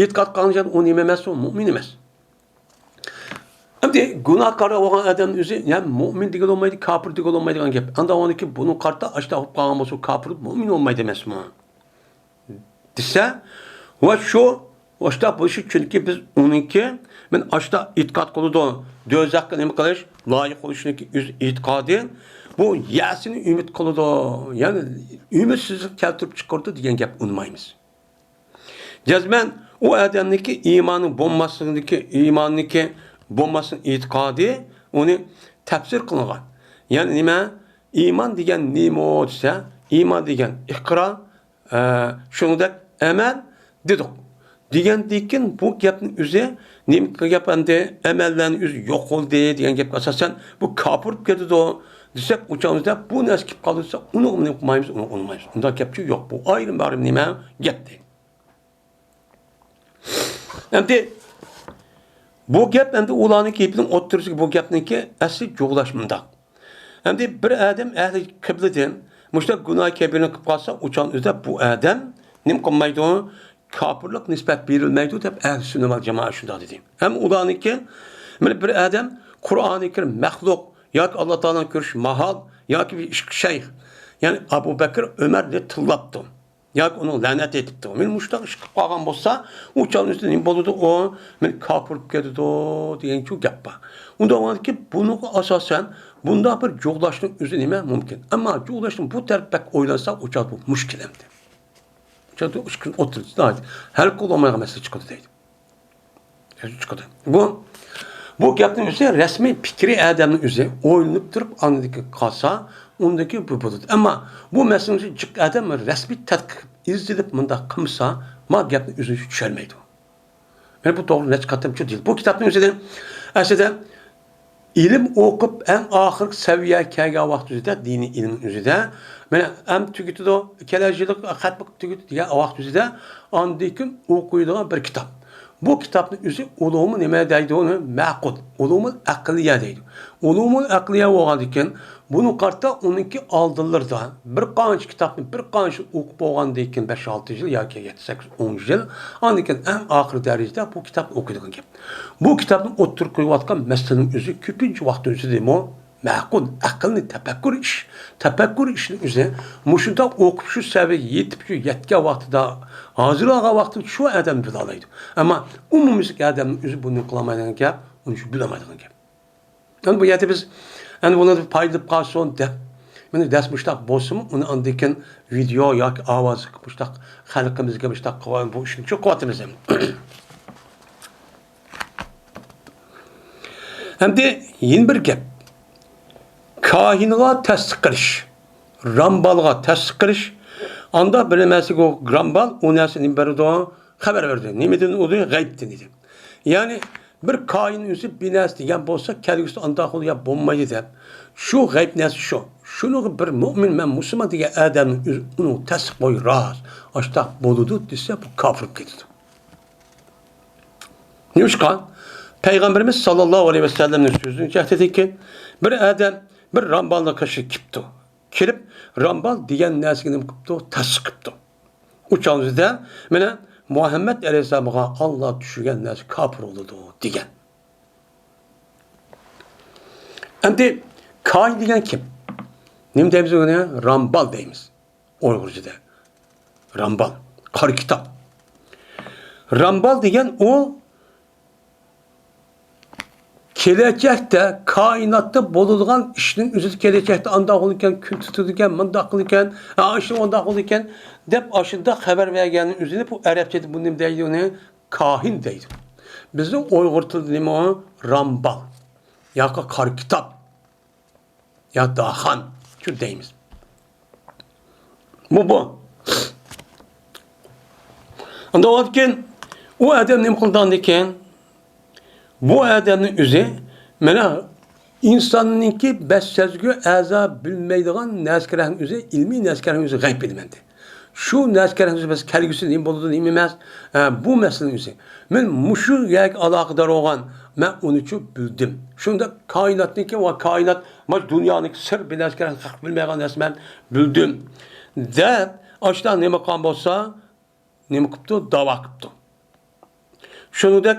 ئېتىقاد قىلغان ئۇ نېمە ئەمەس، ئۇ مۇئمىن ئەمەس. ئەمدى گۇناھكار بولغان ئادەمنىڭ ئۆزى يا مۇئمىن دېگىلى بولمايدۇ، كاپىر دېگىلى بولمايدىغان گەپ. ئاندا ئۇنىڭكى بۇنىڭ قارىتا ئاشتا بولۇپ قالغان بولسا، كاپىر مۇئمىن بولمايدۇ ئەمەسمۇ؟ دېسە، ۋە شۇ ئاشتا بولۇشى، چۈنكى بىز ئۇنىڭكى، مەن ئاشتا ئېتىقاد قىلىدۇ، دوزاخقا نېمە قىلىش، لايىق بولۇشنىڭكى ئۆز ئېتىقادى، بۇ يەسىنى ئۈمىد قىلىدۇ، يەنى ئۈمىدسىزلىك كەلتۈرۈپ چىقىرىدۇ دېگەن گەپ ئۇنىمايمىز. جەزمەن ئۇ ئادەمنىڭكى ئىمانى بولماسلىقىدىكى، ئىماننىڭكى بولماسلىق ئېتىقادى ئۇنى تەپسىر قىلغان. يەنى نېمە؟ ئىمان دېگەن نېمە دېسە، ئىمان دېگەن ئىقرار، ئە، شۇنىڭدەك ئەمەل دېدۇق. دېگەندىن كېيىن بۇ گەپنىڭ ئۆزى نېمە گەپ ئەمدى؟ ئەمەللەرنىڭ ئۆزى يوق بولدى دېگەن گەپكە ئاساسەن بۇ كاپىر بولۇپ كېتىدۇ دېسەك، ئۇ چاغدا بۇ نەرسە كېلىپ قالدى دېسە، ئۇنى نېمە قىلمايمىز، ئۇنى ئۇنىمايمىز. ئۇنداق گەپچۇ يوق. بۇ ئايرىم-بايرىم نېمە گەپ دەيدۇ. ئەمدى بۇ گەپ ئەمدى ئۇلارنىڭ گېپىنىڭ ئوتتۇرىسىغا بۇ گەپنىڭكى ئەسلى جۇغلاش مۇنداق. ئەمدى بىر ئادەم ئەھلى قىبلىدىن مۇشۇنداق گۇناھ كەبىرىنى قىلىپ قالسا، ئۇ چاغدا بۇ ئادەم نېمە قىلمايدۇ؟ كاپىرلىق نىسبەت بېرىلمەيدۇ دەپ ئەھلى سۈننە ۋەل جامائە شۇنداق دېدى. ھەم ئۇلارنىڭكى، مانا بىر ئادەم قۇرئانى كەرىم مەخلۇق ياكى ئاللا تائالانى كۆرۈش ماھال ياكى بىر ئىككى شەيخ، يەنى ئەبۇ بەكرى، ئۆمەرنى تىللاپتۇ. ياكى ئۇنىڭ لەنەت ئېيتىپتۇ. مانا مۇشۇنداق ئىش قىلىپ قالغان بولسا، ئۇ چاغنىڭ ئۈستىدە نېمە بولىدۇ؟ ئۇ مانا كاپىر بولۇپ كېتىدۇ دېگەن شۇ گەپ بار. ئۇنداق بولغاندىكىن بۇنىڭغا ئاساسەن بۇنداق بىر جۇغلاشنىڭ ئۆزى نېمە مۇمكىن. ئەمما جۇغلاشنىڭ بۇ تەرىپى بەك ئويلانسا، ئۇ چاغدا بۇ مۇشكىل ئەمدى. ئۇ چاغدا ئىككىنى ئوتتۇرىسىدا ھەل قىلالمايدىغان مەسىلە چىقىدۇ دەيدۇ. چىقىدۇ. بۇ، بۇ گەپنىڭ ئۆزى رەسمىي پىكرى ئادەمنىڭ ئۆزى ئويلىنىپ تۇرۇپ ئاندىكى قالسا، ئۇندىكى بۇ بولىدۇ. ئەمما بۇ مەسىلىنىڭ ئۆزى جىق ئادەم رەسمىي تەتقىق ئىزدىنىپ مۇنداق قىلمىسا، ما گەپنىڭ ئۆزىنى چۈشەنمەيدۇ. مانا بۇ توغرا نەچچە قېتىم چۈشەندۈردى. بۇ كىتابنىڭ ئۆزىدە ئەسلىدە ئىلىم ئوقۇپ، ئەڭ ئاخىرقى سەۋىيەگە كەلگەن ۋاقىت ئۆزىدە، دىنىي ئىلىمنىڭ ئۆزىدە، مانا، ئەم تۈگىتىدۇ، كېلەر يىلى خەتمە تۈگىتىدۇ دېگەن ۋاقىت ئۆزىدە، ئاندىن كېيىن ئوقۇيدىغان بىر كىتاب. بۇ كىتابنىڭ ئۆزى ئۇلۇمۇ نېمە دەيدۇ ئۇنى؟ مەقۇل. ئۇلۇمۇل ئەقلىيە دەيدۇ. ئۇلۇمۇل ئەقلىيە بولغاندىن كېيىن، بۇنىڭ قارىتا ئۇنىڭكى ئالدىلىرىدا بىر قانچە كىتابنى بىر قانچە ئوقۇپ بولغاندىن كېيىن، بەش-ئالتە يىل ياكى يەتتە-سەككىز-ئون يىل، ئاندىن كېيىن ئەڭ ئاخىرى دەرىجىدە بۇ كىتابنى ئوقۇيدىغان گەپ. بۇ كىتابنى ئوتتۇرىغا قويۇۋاتقان مەسىلىنىڭ ئۆزى كۆپىنچە ۋاقىت ئۆزىدىمۇ مەقۇل، ئەقىلنى تەپەككۇر ئىش، تەپەككۇر ئىشنىڭ ئۆزى مۇشۇنداق ئوقۇپ شۇ سەۋىيەگە يېتىپ شۇ يەتكەن ۋاقتىدا، ھازىرلانغان ۋاقتىدا شۇ ئادەم بىلالايدۇ. ئەمما ئومۇميۈزلۈك ئادەمنىڭ ئۆزى بۇنى قىلالمايدىغان گەپ، ئۇنى شۇ بىلەلمەيدىغان گەپ. ئەمدى بۇ يەردە بىز، ئەمدى بۇنىڭدىن پايدىلىنىپ قالسۇن دەپ، مانا دەرس مۇشتاق بولسىمۇ، ئۇنى ئاندىن كېيىن ۋىدېئو ياكى ئاۋازلىق مۇشتاق خەلقىمىزگە مۇشتاق قىلىۋال-، بۇ ئىشنى چوڭ قىلىۋاتىمىز ئەمدى. ئەمدى يەنە بىر گەپ. كاھىنغا تەستىق قىلىش، رامبالغا تەستىق قىلىش، ئاندا بىر نەرسىگە رامبال ئۇ نەرسىنى بېرىدۇ، خەۋەر بېرىدۇ. نېمىدىن ئۇدى؟ غەيبتىن دېدى. يەنى بىر كاھىن ئۆزى بىر نەرسە دېگەن بولسا، كەلگۈسىدە ئانداق بولىدۇ يا بولمايدۇ دەپ. شۇ غەيب نەرسە شۇ. شۇنىڭغا بىر مۆمىن، مەن مۇسۇلمان دېگەن ئادەمنىڭ ئۆزى ئۇنىڭ تەستىق قويۇپ، راست، ئاشتاق بولىدۇ دېسە، بۇ كاپىر بولۇپ كېتىدۇ. نېمىشقا؟ پەيغەمبىرىمىز ساللاللاھۇ ئەلەيھى ۋەسەللەمنىڭ سۆزىنى جەھدىدىكى بىر ئادەم بىر رامبالنىڭ قېشىغا كېلىپتۇ. كېلىپ، رامبال دېگەن نەرسىگە نېمە قىپتۇ؟ تەستىق قىپتۇ. ئۇ چاغدا مانا مۇھەممەد ئەلەيھىسسالامغا ئاللا چۈشۈرگەن نەرسە كاپىر بولىدۇ دېگەن. ئەمدى كاھىن دېگەن كىم؟ نېمە دەيمىز ئۇنى؟ رامبال دەيمىز ئۇيغۇرچىدا. رامبال، قارا كىتاب. رامبال دېگەن ئۇ كېلەچەكتە كائىناتتا بولىدىغان ئىشنىڭ ئۆزىدە، كېلەچەكتە ئانداق بولىدىكەن، كۈن تۇتىدىكەن، مۇنداق قىلىدىكەن، ئا، ئىشنى ئۇنداق قىلىدىكەن دەپ ئاشۇنداق خەۋەر بەرگەننىڭ ئۆزىنى بۇ ئەرەبچىدە بۇ نېمە دەيدۇ ئۇنى؟ كاھىن دەيدۇ. بىزنىڭ ئۇيغۇر تىلىدا نېمە ئۇ؟ رامبال ياكى قارا كىتاب. يا داخان شۇ دەيمىز. بۇ، بۇ. ئاندىن كېيىن ئۇ ئادەم نېمە قىلىدىغاندىكىن؟ بۇ ئادەمنىڭ ئۆزى، مانا، ئىنساننىڭكى بەش سەزگۈ ئەزا بىلمەيدىغان نەرسىلەرنىڭ ئۆزى، ئىلمىي نەرسىلەرنىڭ ئۆزى غەيب بىلىمەندى. شۇ نەرسىلەرنىڭ ئۆزى بىز كەلگۈسى نېمە بولىدۇ، نېمە ئەمەس، ھە، بۇ مەسىلىنىڭ ئۆزى. مەن مۇشۇ يەرگە ئالاقىدار بولغان، مەن ئۇنىچۇ بىلدىم. شۇنداق كائىناتنىڭكى ۋە كائىنات، مانا دۇنيانىڭكى سىر بىلەسكەن، خەق بىلمەيدىغان نەرسە مەن بىلدىم دەپ، ئاشۇنداق نېمە قىلغان بولسا، نېمە قىپتۇ؟ داۋا قىپتۇ. شۇنىڭدەك،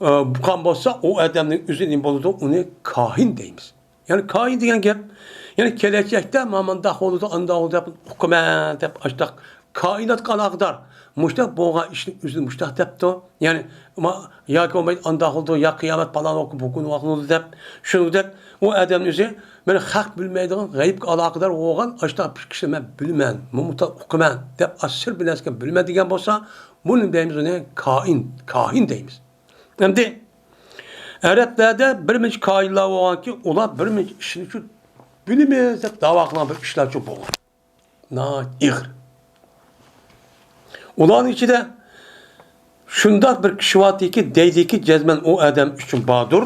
ئە، بولغان بولسا، ئۇ ئادەمنىڭ ئۆزى نېمە بولىدۇ؟ ئۇنى كاھىن دەيمىز. يەنى كاھىن دېگەن گەپ، يەنى كېلەچەكتە مانا مۇنداق بولىدۇ، ئانداق بولىدۇ دەپ ئۇقىمەن دەپ، ئاشۇنداق كائىناتقا ئالاقىدار مۇشۇنداق بولغان ئىشنى ئۆزىنى مۇشۇنداق دەپتۇ. يەنى، ما-، ياكى بولمايدۇ، ئانداق بولىدۇ، يا قىيامەت پالان بۇ كۈنى بولىدۇ دەپ. شۇنىڭدەك ئۇ ئادەمنىڭ ئۆزى مانا خەق بىلمەيدىغان، غەيىبكە ئالاقىدار بولغان ئاشۇنداق بىر كىشىنى مەن بىلىمەن، مۇمۇنداق ئۇقىمەن دەپ، ئاشۇ سىر بىلەسكەن بىلىمەن دېگەن بولسا، بۇنى دەيمىز ئۇنى كائىن، كاھىن دەيمىز. ئەمدى ئەرەبلەردە بىر نەچچە كاھىنلار بولغانكى، ئۇلار بىر نەچچە ئىشنى شۇ بىلىمىز دەپ داۋا قىلغان بىر ئىشلار شۇ بولغان. ناھايىتى ئېغىر. ئۇلارنىڭ ئىچىدە شۇنداق بىر كىشى باركى، دەيدىكى، جەزمەن ئۇ ئادەم ئۈچۈن باردۇر،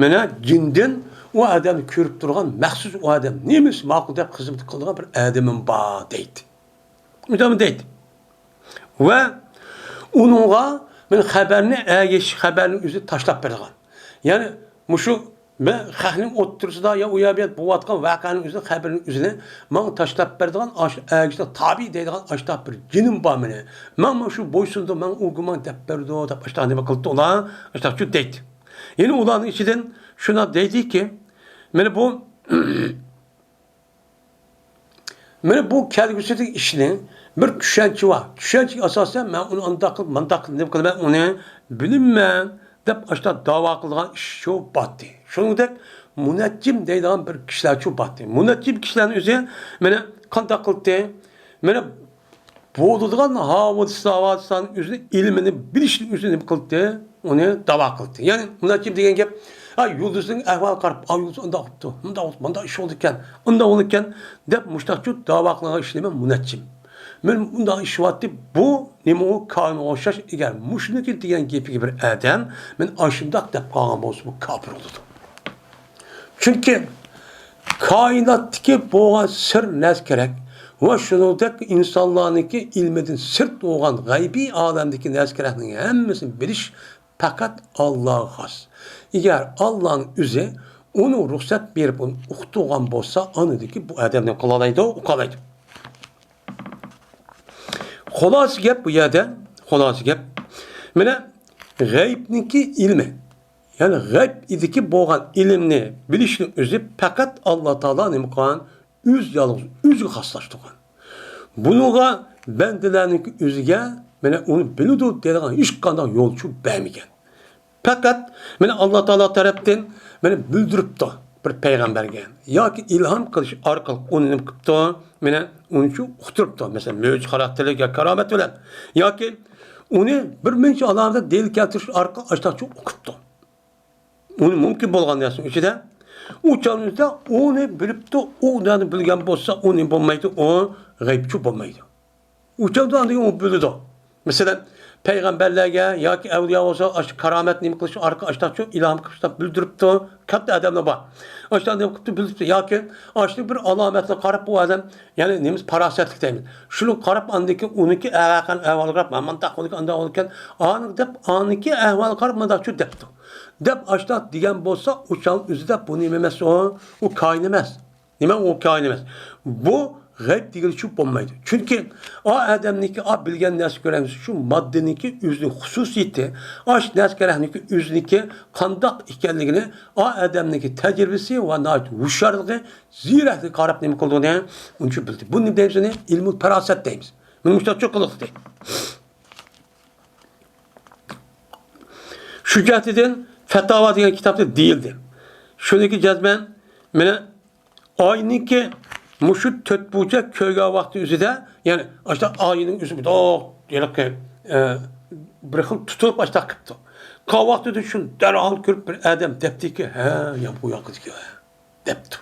مانا جىندىن ئۇ ئادەمنى كۆرۈپ تۇرغان مەخسۇس ئۇ ئادەم نېمىسى ماقۇل دەپ خىزمەت قىلىدىغان بىر ئادىمىم بار دەيدۇ. مۇشۇنداق دەيدۇ. ۋە ئۇنىڭغا مانا خەۋەرنى، ئەگىشىش خەۋەرنى ئۆزى تاشلاپ بېرىدىغان. يەنى مۇشۇ مەن خەقنىڭ ئوتتۇرىسىدا يا ئۇ يەر بۇ يەر بولۇۋاتقان ۋەقەنىڭ ئۆزىنى، خەۋىرىنىڭ ئۆزىنى ماڭا تاشلاپ بەرىدىغان، ئاشۇ ئەگىشىگە تابىي دەيدىغان ئاشۇنداق بىر جېنىم بار مېنى. ماڭا شۇ بويسۇنىدۇ، ماڭا ئۇ گۇمان دەپ بەردۇ دەپ ئاشۇنداق نېمە قىلىپتۇ ئۇلار، ئاشۇنداق شۇ دەيدۇ. يەنە ئۇلارنىڭ ئىچىدىن شۇنداق دەيدىكى، مانا بۇ مانا بۇ كەلگۈسىدىكى ئىشنى بىر چۈشەنچە بار. چۈشەنچىگە ئاساسەن مەن ئۇنى ئانداق قىلىپ، مانداق قىلىپ، نېمە قىلىمەن، ئۇنى بىلىمەن دەپ ئاشۇنداق داۋا قىلىدىغان ئىش شۇ باتتى. شۇنىڭدەك مۇنەججىم دەيدىغان بىر كىشىلەر شۇ باتتى. مۇنەججىم كىشىلەرنىڭ ئۆزى مانا قانداق قىلدى؟ مانا بولىدىغان ھادىسە، ھادىسىلەرنىڭ ئۆزىنى، ئىلمىنى بىلىشنى ئۆزى نېمە قىلدى؟ ئۇنى داۋا قىلدى. يەنى مۇنەججىم دېگەن گەپ، ھە، يۇلدۇزنىڭ ئەھۋالىغا قاراپ، ئا، يۇلدۇز ئۇنداق بوپتۇ، مۇنداق بوپتۇ، مۇنداق ئىش بولىدىكەن، ئۇنداق بولىدىكەن دەپ مۇشۇنداقچۇ داۋا قىلغان ئىشنى مەن مۇنەججىم. مەن ئۇنداق ئىش بارتى، بۇ نېمە ئۇ كاھىنغا ئوخشاش ئىگەر مۇشۇنىڭكى دېگەن گېپىگە بىر ئادەم، مەن ئاشۇنداق دەپ قالغان بولسا، بۇ كاپىر بولىدۇ. چۈنكى كائىناتتىكى بولغان سىر نەرسە كېرەك ۋە شۇنىڭدەك ئىنسانلارنىڭكى ئىلمىدىن سىرت بولغان غەيبىي ئالەمدىكى نەرسە كېرەكنىڭ ھەممىسىنى بىلىش پەقەت ئاللاغا خاس. ئەگەر ئاللانىڭ ئۆزى ئۇنىڭ رۇخسەت بېرىپ ئۇنى ئۇقتۇرغان بولسا، ئاندىكى بۇ ئادەم نېمە قىلالايدۇ؟ ئۇقالايدۇ. خۇلاسە گەپ بۇ يەردە، خۇلاسە گەپ. مانا غەيبنىڭكى ئىلمى، يەنى غەيب ئىدىكى بولغان ئىلىمنى بىلىشنىڭ ئۆزى پەقەت ئاللا تائالا نېمە قىلغان؟ ئۆز يالغۇز ئۆزىگە خاسلاشتۇرغان. بۇنىڭغا بەندىلەرنىڭكى ئۆزىگە مانا ئۇنى بىلىدۇ دەيدىغان ھېچقانداق يولچۇ بەرمىگەن. پەقەت مانا ئاللا تائالا تەرەپتىن مانا بىلدۈرۈپتۇ بىر پەيغەمبەرگە ياكى ئىلھام قىلىش ئارقىلىق ئۇنى نېمە قىپتۇ؟ مانا ئۇنى شۇ ئۇقتۇرۇپتۇ. مەسىلەن، مۆجىزە خاراكتېرلىك يا كارامەت بىلەن ياكى ئۇنى بىر مۇنچە ئالامەتنى دەلىل كەلتۈرۈش ئارقىلىق ئاشتاقچۇ ئۇقۇپتۇ. ئۇنى مۇمكىن بولغان نەرسىنىڭ ئىچىدە ئۇ چاغنىڭدا ئۇنى بىلىپتۇ، ئۇ نەرسىنى بىلگەن بولسا، ئۇنى بولمايدۇ، ئۇ غەيبچۇ بولمايدۇ. ئۇ چاغدا ئاندىن ئۇ بىلىدۇ. مەسىلەن، پەيغەمبەرلەرگە ياكى ئەۋلىيا بولسا، ئاشۇ كارامەت نېمە قىلىش ئارقىلىق ئاشتاقچۇ ئىلھام قىلىشتا بىلدۈرۈپتۇ. كاتتا ئادەملەر بار. ئاشۇنداق نېمە قىپتۇ، بىلىپتۇ. ياكى ئاشۇ بىر ئالامەتنى قاراپ ئۇ ئادەم، يەنى نېمىسى پاراسەتلىك دەيمىز. شۇنىڭغا قاراپ ئاندىكى ئۇنىكى ئەۋەقەن ئەھۋالىغا قاراپ، مانداق بولىدىكەن، ئانداق بولىدىكەن، ئانىڭ دەپ ئانىكى ئەھۋالىغا قاراپ مانداقچۇ دەپتۇ. دەپ ئاشۇنداق دېگەن بولسا، ئۇ چاغ ئۆزىدە بۇ نېمە ئەمەس ئۇ؟ ئۇ كاھىن ئەمەس. نېمە ئۇ كاھىن ئەمەس؟ بۇ غەيب دېگىلىچۇ بولمايدۇ. چۈنكى ئا ئادەمنىڭكى، ئا بىلگەن نەرسە كۆرەمسىز، شۇ ماددىنىڭكى ئۆزىنىڭ خۇسۇسىيىتى، ئاش نەرسە كەرەكنىڭكى ئۆزىنىڭكى قانداق ئىكەنلىكىنى ئا ئادەمنىڭكى تەجرىبىسى ۋە ناھايىتى ھوشيارلىقى، زېرەكلىكى قاراپ نېمە قىلىدۇ دېگەن، ئۇنچە بىلدى. بۇنى دەيمىز، ئۇنى ئىلمۇل پاراسەت دەيمىز. مۇنى مۇشۇنداق چوققىلىق دەيدۇ. شۇ جەھەتتىن فەتاۋا دېگەن كىتابتا دېيىلدى. شۇنىڭكى جەزمەن مانا ئاينىڭكى مۇشۇ تۆت بۇرجەك كۆرگەن ۋاقتى ئۆزىدە، يەنى ئاشۇنداق ئاينىڭ ئۆزى مۇنداق ھېلىقى، ئە، بىر خىل تۇتۇلۇپ ئاشۇنداق قىپتۇ. قالغان ۋاقتىدا شۇنى دەرھال كۆرۈپ بىر ئادەم دەپتىكى، ھە، يامغۇر ياغىدىكەن دەپتۇ.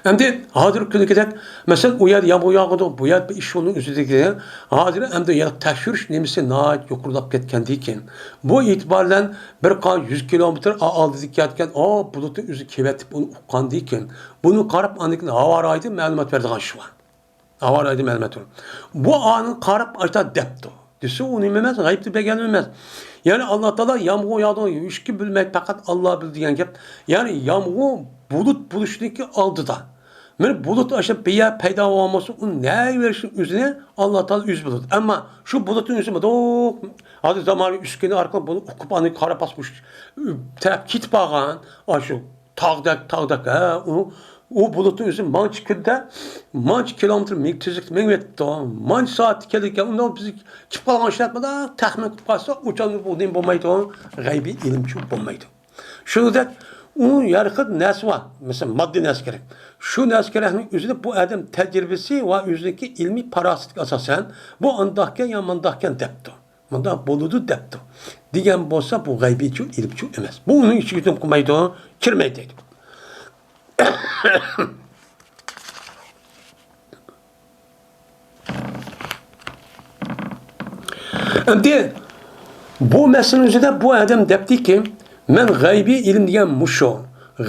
ئەمدى ھازىرقى كۈنىدەك، مەسىلەن، ئۇ يەردە يامغۇر ياغىدۇ، بۇ يەردە بىر ئىش بولدى ئۆزىدىكى. ھازىر ئەمدى يەنە تەكشۈرۈش نېمىسى ناھايىتى يۇقىرىلاپ كەتكەندىكىن، بۇ ئېتىبار بىلەن بىر قانچە يۈز كىلومېتىر ئالدىدىكى ياتقان، ئا، بۇلۇتنىڭ ئۆزى كېلىۋېتىپ ئۇنى ئۇققاندىكىن، بۇنى قاراپ ئاندىن كېيىن ھاۋا رايىدىن مەلۇمات بېرىدىغان شۇ. ھاۋا رايىدىن مەلۇمات بېرىدۇ. بۇ ئانى قاراپ ئاشۇنداق دەپتۇ. دېسە ئۇ نېمە ئەمەس، غەيىبتە بەرگەن ئەمەس. يەنى ئاللا تائالا يامغۇر ياغدۇرغان، ھېچكىم بىلمەيدۇ، پەقەت ئاللا بىلىدۇ دېگەن گەپ. يەنى يامغۇر بۇلۇت بولۇشنىڭكى ئالدىدا. مانا بۇلۇت ئاشۇ بىر يەر پەيدا بولغان بولسا، ئۇ نەگە بېرىشنى ئۆزىنى ئاللا تائالا ئۆزى بىلىدۇ. ئەمما شۇ بۇلۇتنى ئۆزى مۇنداق، ھازىر زامانىۋى ئۈسكۈنە ئارقىلىق بۇنى ئۇقۇپ، ئاندىن قاراپ، مۇشۇ تەرەپ كېتىپ قالغان، ئاشۇ تاغدەك، تاغدەك، ھە، ئۇ، ئۇ بۇلۇتنىڭ ئۆزى مانچە كۈندە، مانچە كىلومېتىر مېڭ-، تېزلىكتە مېڭىۋېتىپتۇ، مانچە سائەتتە كېلىدىكەن، ئۇنداق بىز كېلىپ قالغان ئىشلار بۇنداق تەخمىن قىلىپ قالسا، ئۇ چاغدا بۇ نېمە بولمايدۇ، غەيبىي ئىلىمچۇ بولمايدۇ. شۇنىڭدەك ئۇ ھەر خىل نەرسە بار، مەسىلەن، ماددىي نەرسە كېرەك. شۇ نەرسە كېرەكنىڭ ئۆزىنى بۇ ئادەم تەجرىبىسى ۋە ئۆزىنىڭكى ئىلمىي پاراسىتىگە ئاساسەن، بۇ ئانداقكەن يا مانداقكەن دەپتۇ. مۇنداق بولىدۇ دەپتۇ. دېگەن بولسا، بۇ غەيبىيچۇ، ئىلىمچۇ ئەمەس. بۇ ئۇنىڭ ئىچىگە نېمە قىلمايدۇ، كىرمەيدۇ دەيدۇ. ئەمدى بۇ مەسىلىنىڭ ئۆزىدە بۇ ئادەم دەپتىكى، مەن غەيبىي ئىلىم دېگەن مۇشۇ،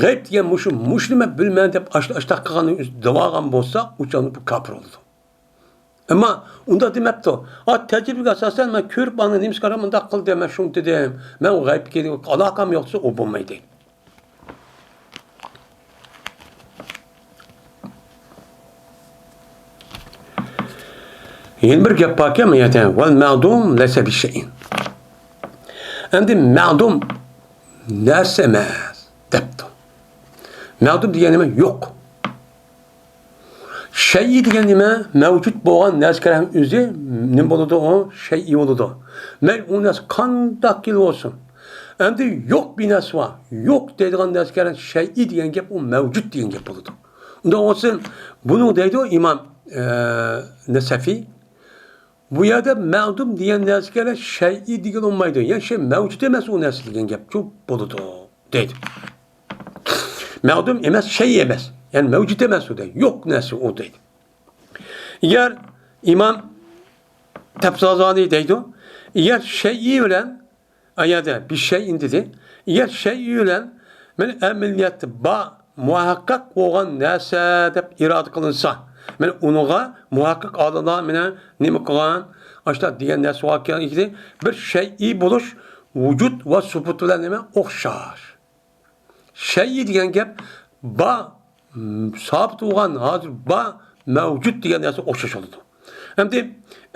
غەيب دېگەن مۇشۇ، مۇشۇنى مەن بىلمەن دەپ ئاشتا-، ئاشتاق قىلغاننى ئۆزى دەۋالغان بولسا، ئۇ چاغدا بۇ كاپىر بولىدۇ. ئەمما ئۇنداق دېمەپتۇ. ئا، تەجرىبىگە ئاساسەن مەن كۆرۈپ ئاندىن نېمىشقا مۇنداق قىلدى، مەن شۇنى دېدىم، مەن غەيبكە ئالاقەم يوق دېسە، ئۇ بولمايدۇ. يەنە بىر گەپ باركەن، مۇ يەردە، ۋەل مەدۇم لەيسە بىشەيئىن. ئەمدى مەدۇم نەرسە ئەمەس دەپتۇ. مەدۇم دېگەن نېمە؟ يوق. شەيئى دېگەن نېمە؟ مەۋجۇت بولغان نەرسە كەرەكنىڭ ئۆزى نېمە بولىدۇ؟ ئۇ شەيئى بولىدۇ. مەيلى ئۇ نەرسە قانداق كېلىۋالسۇن. ئەمدى يوق بىر نەرسە بار. يوق دەيدىغان نەرسە كەرەك شەيئى دېگەن گەپ ئۇ مەۋجۇت دېگەن گەپ بولىدۇ. ئۇنداق بولسا بۇنىڭ دەيدۇ ئىمام، ئە، نەسەفى. بۇ يەردە مەدۇم دېگەن نەرسە كەرەك شەيئى دېگىلى بولمايدۇ. يەنى شەي مەۋجۇت ئەمەس ئۇ نەرسە دېگەن گەپچۇ بولىدۇ دەيدۇ. مەدۇم ئەمەس، شەي ئەمەس. يەنى مەۋجۇت ئەمەس ئۇ دەيدۇ. يوق نەرسە ئۇ دەيدۇ. ئەگەر ئىمام تەپسازانى دەيدۇ، ئەگەر شەيئى بىلەن، ئەگەردە بىشەيئىن دېدى، ئەگەر شەيئى بىلەن مانا ئەمەلىيەتتە بار، مۇھەققەق بولغان نەرسە دەپ ئىرادە قىلىنسا، مانا ئۇنىڭغا مۇھەققەق ئالىملار مانا نېمە قىلغان، ئاشۇنداق دېگەن نەرسە باركەن، بىر شەيئى بولۇش ۋۇجۇد ۋە سۇبۇت بىلەن نېمە ئوخشاش. شەيئى دېگەن گەپ بار، م، سابىت بولغان، ھازىر بار، مەۋجۇت دېگەن نەرسە ئوخشاش بولىدۇ. ئەمدى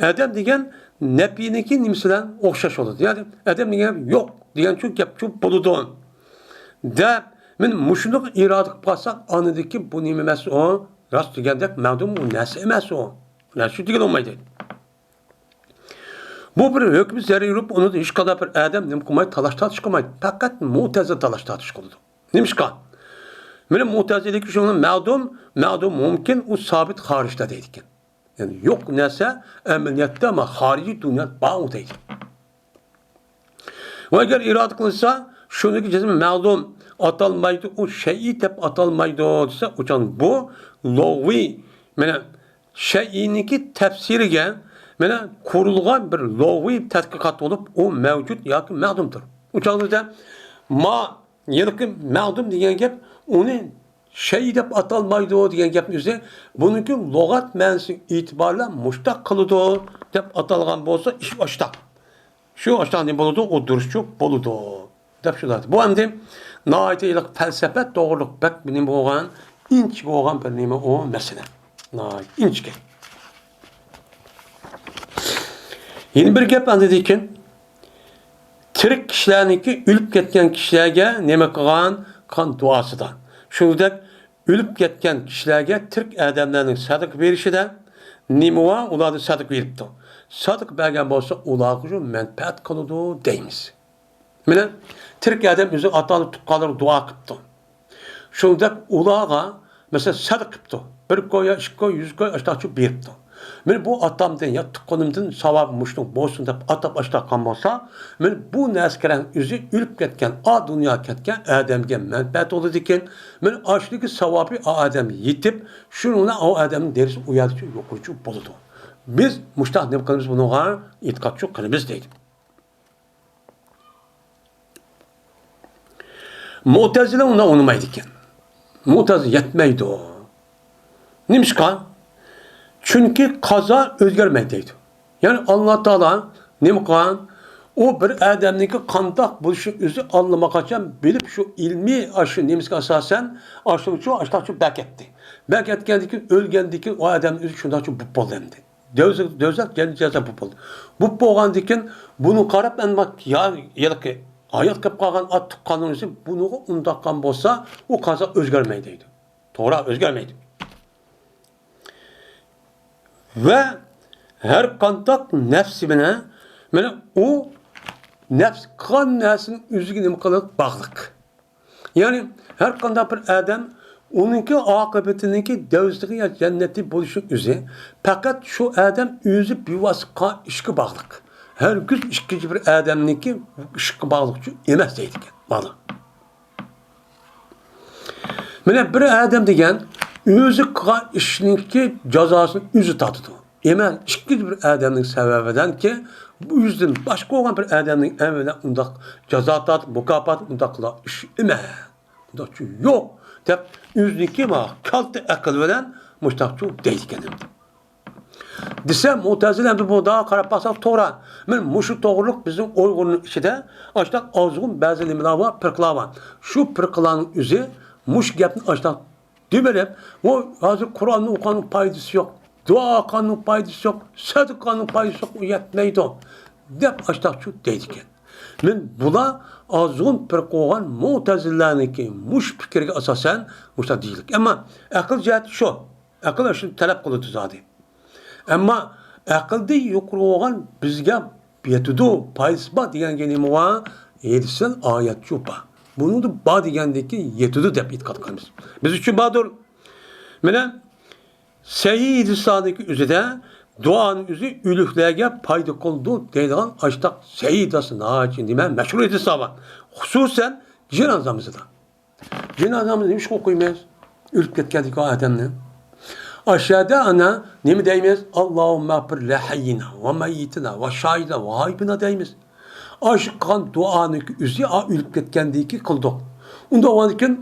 ئەدەم دېگەن نەپىنىڭكى نېمىسى بىلەن ئوخشاش بولىدۇ. يەنى ئەدەم دېگەن گەپ يوق دېگەنچۇ گەپچۇ بولىدۇ دەپ، مانا مۇشۇنداق ئىرادە قىلىپ قالساق، ئاندىكى بۇ نېمە ئەمەس ئۇ؟ راست دېگەندەك مەدۇم ئۇ نەرسە ئەمەس ئۇ. نەرسە دېگىلى بولمايدۇ. بۇ بىر ھۆكۈم زەرۇرى بولۇپ، ئۇنىڭدا ھېچقانداق بىر ئادەم نېمە قىلمايدۇ، تالاش-تارتىش قىلمايدۇ. پەقەت مۇتەزىلە تالاش-تارتىش قىلىدۇ. نېمىشقا؟ مانا مۇتەزىلىدىكى شۇنى مەدۇم، مەدۇم مۇمكىن، ئۇ سابىت خارىجدا دەيدىكەن. يەنى يوق نەرسە ئەمەلىيەتتە، ئەمما خارىجىي دۇنيادا بار ئۇ دەيدۇ. ۋە ئەگەر ئىرادە قىلسا، شۇنىڭكى جەزمەن مەدۇم ئاتالمايدۇ، ئۇ شەيئى دەپ ئاتالمايدۇ دېسە، ئۇچان بۇ لۇغۋىي، مانا، شەيئىنىڭكى تەپسىرىگە، مانا، قۇرۇلغان بىر لۇغۋىي تەتقىقات بولۇپ، ئۇ مەۋجۇت ياكى مەدۇمدۇر. ئۇ چاغدا ما ھېلىقى مەدۇم دېگەن گەپ، ئۇنى شەيئى دەپ ئاتالمايدۇ دېگەن گەپنىڭ ئۆزى، بۇنىڭكى لۇغەت مەنىسى ئېتىبارى بىلەن مۇشتاق قىلىدۇ دەپ ئاتالغان بولسا، ئىش ئاشتاق. شۇ ئاشتاق نېمە بولىدۇ؟ ئۇ دۇرۇسچۇ بولىدۇ دەپ شۇنداق. بۇ ئەمدى ناھايىتى ھېلىقى پەلسەپە توغرۇلۇق بەك نېمە بولغان، ئىنچىكە بولغان بىر نېمە ئۇ مەسىلە. ناھايىتى ئىنچىكە. يەنە بىر گەپ ئاندىن كېيىن، تىرىك كىشىلەرنىڭكى ئۆلۈپ كەتكەن كىشىلەرگە نېمە قىلغان؟ قىلغان دۇئاسىدا. شۇنىڭدەك ئۆلۈپ كەتكەن كىشىلەرگە تىرىك ئادەملەرنىڭ سەدىقە بېرىشىدە نېمە بار؟ ئۇلاردىن سەدىقە بېرىپتۇ. سەدىقە بەرگەن بولسا، ئۇلارغا شۇ مەنپەئەت قىلىدۇ دەيمىز. مانا، تىرىك ئادەم ئۆزىنىڭ ئاتا-ئانا تۇغقانلىرىغا دۇئا قىپتۇ. شۇنداق ئۇلارغا، مەسىلەن، سەدىقە قىپتۇ. بىر كوي يا ئىككى كوي، يۈز كوي ئاشتاقچە بېرىپتۇ. مانا بۇ ئاتامدىن يا تۇغقىنىمدىن ساۋابى مۇشۇنىڭ بولسۇن دەپ ئاتاپ ئاشتاققان بولسا، مانا بۇ نەسكىرەڭ ئۆزى ئۆلۈپ كەتكەن، ئا دۇنيا كەتكەن ئادەمگە مەنپەئەت بولىدىكەن. مانا ئاشۇنىڭكى ساۋابى ئا ئادەمگە يېتىپ، شۇنىڭ بىلەن ئا ئادەمنىڭ دەرىجىسى ئۇ يەردىچە يۇقىرىچە بولىدۇ. بىز مۇشتاق نېمە قىلىمىز بۇنىڭغا؟ ئېتىقادچۇ قىلىمىز دەيدۇ. مۇتەزىلە ئۇنى ئۇنىمايدىكەن. مۇتەزىلە يەتمەيدۇ. نېمىشقا؟ چۈنكى قازا ئۆزگەرمەيدۇ دەيدۇ. يەنى ئاللا تائالا نېمە قىلغان؟ ئۇ بىر ئادەمنىڭكى قانداق بولۇشى ئۆزى ئاللىماقاچان بىلىپ، شۇ ئىلمىي ئاشۇ نېمىسىگە ئاساسەن، ئاشۇنچۇ ئاشتاقچۇ بەكەتتى. بەكەتكەندىن كېيىن، ئۆلگەندىن كېيىن ئۇ ئادەمنىڭ ئۆزى شۇنداقچۇ بولۇپ بولدى ئەمدى. دوزاخ، دوزاخ، جەننەت، جازا بۇ بولدى. بۇ بولغاندىكىن بۇنى قاراپ، ئەمما يا، ھېلىقى ھايات قېلىپ قالغان ئات تۇغقاننىڭ ئۆزى بۇنىغا ئۇنداققان بولسا، ئۇ قازا ئۆزگەرمەيدۇ دەيدۇ. توغرا، ئۆزگەرمەيدۇ. ۋە ھەر قانداق نەپسى بىلەن، مانا ئۇ نەپس قىلغان نەرسىنى ئۆزىگە نېمە قىلىدۇ؟ باغلىق. يەنى ھەر قانداق بىر ئادەم ئۇنىڭكى ئاقىۋىتىنىڭكى دوزىخى يا جەننىتى بولۇشى ئۆزى، پەقەت شۇ ئادەم ئۆزى بىۋاسىتە قىلغان ئىشقا باغلىق. ھەرگىز ئىككىنچى بىر ئادەمنىڭكى ئىشقا باغلىقچۇ ئەمەس دەيدىكەن. مانا. مانا بىر ئادەم دېگەن ئۆزى قىلغان ئىشنىڭكى جازاسىنى ئۆزى تارتىدۇ. ئەمما ئىككىنچى بىر ئادەمنىڭ سەۋەبىدەنكى، بۇ ئۆزىدىن باشقا بولغان بىر ئادەمنىڭ ئەمەلىدە ئۇنداق جازا تارتىپ، مۇكاپات ئۇنداق قىلغان ئىش ئەمەس. ئۇنداقچۇ يوق، دەپ ئۆزىنىڭكى ما كالتە ئەقىل بىلەن مۇشتاقچۇ دەيدىكەن ئەمدى. دېسە، مۇتەزىلە ئەمدى بۇنىڭغا قاراپ باقساق توغرا. مانا مۇشۇ توغرىلىق بىزنىڭ ئۇيغۇرنىڭ ئىچىدە ئاشۇنداق ئازغۇن بەزى نېمىلەر بار، پىرقىلار بار. شۇ پىرقىلارنىڭ ئۆزى مۇشۇ گەپنى ئاشۇنداق دېمىلىپ، ۋو، ھازىر قۇرئاننى ئوقۇغاننىڭ پايدىسى يوق، دۇئا قىلغاننىڭ پايدىسى يوق، سەدىقە قىلغاننىڭ پايدىسى يوق، ئۇ يەتمەيدۇ، دەپ ئاشتاقچۇ دەيدىكەن. مەن بۇلار ئازغۇن پىرقە بولغان مۇتەزىلىلەرنىڭكى مۇشۇ پىكرىگە ئاساسەن مۇشۇنداق دېيىلىدۇ. ئەمما ئەقىل جەھەتتە شۇ. ئەقىل شۇنى تەلەپ قىلىدۇ زادى. ئەمما ئەقىلدىن يۇقىرى بولغان بىزگە يېتىدۇ، پايدىسى بار دېگەنگە نېمە بار؟ ھەدىسىدىن ئايەتچۇ بار. بۇنىڭدا بار دېگەندىكى يېتىدۇ دەپ ئېتىقاد قىلىمىز. بىز ئۈچۈن باردۇر. مانا سەھىھ ھەدىسلاردىكى ئۆزىدە دۇئانىڭ ئۆزى ئۆلۈكلەرگە پايدا قىلىدۇ دەيدىغان ئاشتاق سەھىھ ھەدىس ناھايىتى نېمە مەشھۇر ھەدىسلار بار. خۇسۇسەن جىنازا نامىزىدا. جىنازا نامىزىنى نېمىشقا ئوقۇيمىز؟ ئۆلۈپ كەتكەندىكى ئادەمنى. ئاشۇ يەردە ئانا نېمە دەيمىز؟ ئاللاھۇممەغفىر لىھەييىنا ۋە مەييىتىنا ۋە شاھىدىنا ۋە غايىبىنا دەيمىز. ئاشۇ قىلغان دۇئانىڭ ئۆزى ئا ئۆلۈپ كەتكەندىكى قىلدۇق. ئۇنداق بولغاندىكىن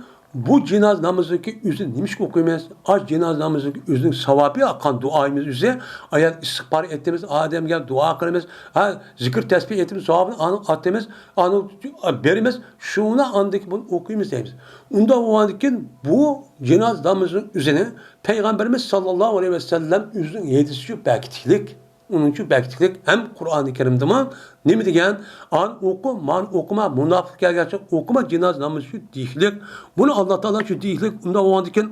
بۇ جىنازا نامىزىنىڭكى ئۆزىنى نېمىشقا ئوقۇيمىز؟ ئاشۇ جىنازا نامىزىنىڭكى ئۆزىنىڭ ساۋابى، قىلغان دۇئايىمىز ئۆزى، ئايەت ئىستىغپار ئېيتىمىز، ئادەمگە دۇئا قىلىمىز، ھە، زىكىر تەسبىھ ئېيتىمىز، ساۋابىنى ئاتىمىز، ئانى بېرىمىز، شۇنى ئاندىن كېيىن بۇنى ئوقۇيمىز دەيمىز. ئۇنداق بولغاندىكىن بۇ جىنازا نامىزىنىڭ ئۆزىنى پەيغەمبىرىمىز ساللاللاھۇ ئەلەيھى ۋەسەللەم ئۆزىنىڭ ھەدىسىچۇ بەكىتىكلىك، ئۇنىڭچۇ بەكىتىكلىك ھەم قۇرئانى كەرىمدىمۇ نېمە دېگەن؟ ئانى ئوقۇ، مانى ئوقۇما، مۇناپىق كەلگەنچە ئوقۇما جىنازا نامىزىچۇ دېيىكلىك، بۇنى ئاللا تائالا شۇ دېيىكلىك، ئۇنداق بولغاندىكىن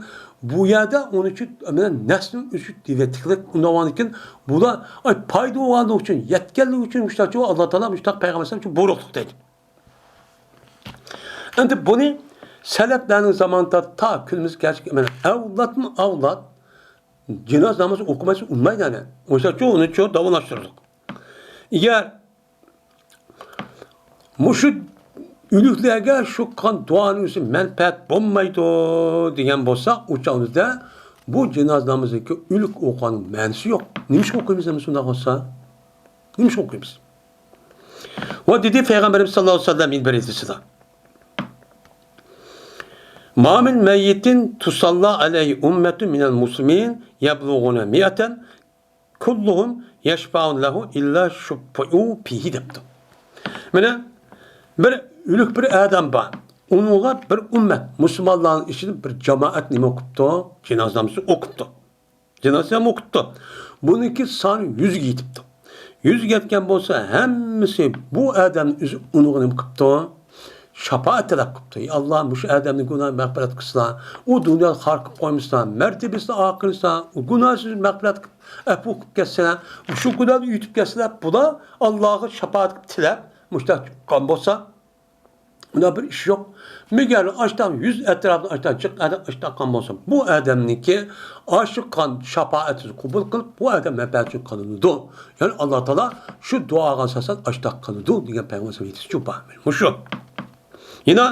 بۇ يەردە ئۇنىڭچۇ نەپسىنىڭ ئۆزىچۇ دېۋەتلىكلىك، ئۇنداق بولغاندىكىن بۇلار ئاي پايدا بولغانلىقى ئۈچۈن، يەتكەنلىكى ئۈچۈن مۇشتاقچۇ ئاللا تائالا مۇشتاق پەيغەمبەر ئەلەيھىسسالام ئۈچۈن بۇيرۇقلۇق دەيدۇ. ئەمدى بۇنى سەلەپلەرنىڭ زامانىدا تا كۈنىمىزگە كەلگەن، مانا، ئەۋلادمۇ ئەۋلاد جىنازا نامىزى ئوقۇمايسا ئۇنىمايدۇ يەنى. ئوشۇنچە ئۇنى چوڭ داۋاملاشتۇردۇق. ئەگەر مۇشۇ ئۆلۈكلەرگە شۇ قىلغان دۇئانىڭ ئۆزى مەنپەئەت بولمايدۇ دېگەن بولسا، ئۇ چاغدا بۇ جىنازا نامىزىدىكى ئۆلۈك ئوقۇغان مەنىسى يوق. نېمىشقا ئوقۇيمىز ئەمدى شۇنداق بولسا؟ نېمىشقا ئوقۇيمىز؟ ۋە دېدى پەيغەمبىرىمىز ساللاللاھۇ ئەلەيھى ۋەسەللەم يەنە بىر ھەدىسىدە، ما من ميت تصلى عليه أمة من المسلمين يبلغون مائة كلهم يشفعون له إلا شفعوا فيه دەپتۇ. مانا بىر ئۆلۈك بىر ئادەم بار. ئۇنىڭغا بىر ئۈممەت، مۇسۇلمانلارنىڭ ئىچىدىن بىر جامائەت نېمە ئوقۇپتۇ؟ جىنازا نامىزى ئوقۇپتۇ. جىناسى ھەم ئوقۇپتۇ. بۇنىڭكى سانى يۈزگە يېتىپتۇ. يۈزگە يەتكەن بولسا، ھەممىسى بۇ ئادەمنىڭ ئۆزى ئۇنىڭغا نېمە قىپتۇ؟ شاپائەت تەلەپ قىپتۇ. «ئى ئاللا، مۇشۇ ئادەمنىڭ گۇناھىنى مەغپىرەت قىلسىلا، ئۇ دۇنيادا خار قىلىپ قويمىسىلا، مەرتىۋىسىنى ئالىي قىلسىلا، ئۇ گۇناھسىز مەغپىرەت قىلىپ، ئەپۇ قىلىپ كەتسىلە، مۇشۇ گۇناھنى يۇتۇپ كەتسىلە.» بۇلار ئاللاغا شاپائەت قىلىپ تىلەپ، مۇشۇنداق قىلغان بولسا، ئۇندا بىر ئىش يوق. مەگەر ئاشتاق يۈز ئەتراپىدا ئاشتاق جىق ئادەم ئاشتاق قان بولسا، بۇ ئادەمنىڭكى ئاشۇ قان شاپائەتىنى قوبۇل قىلىپ، بۇ ئادەم مەنپەئەت ئۈچۈن قىلىنىدۇ. يەنى ئاللا تائالا شۇ دۇئاغا ئاساسەن ئاشتاق قىلىدۇ دېگەن پەيغەمبەر ھەدىسى بار. مۇشۇ. يەنە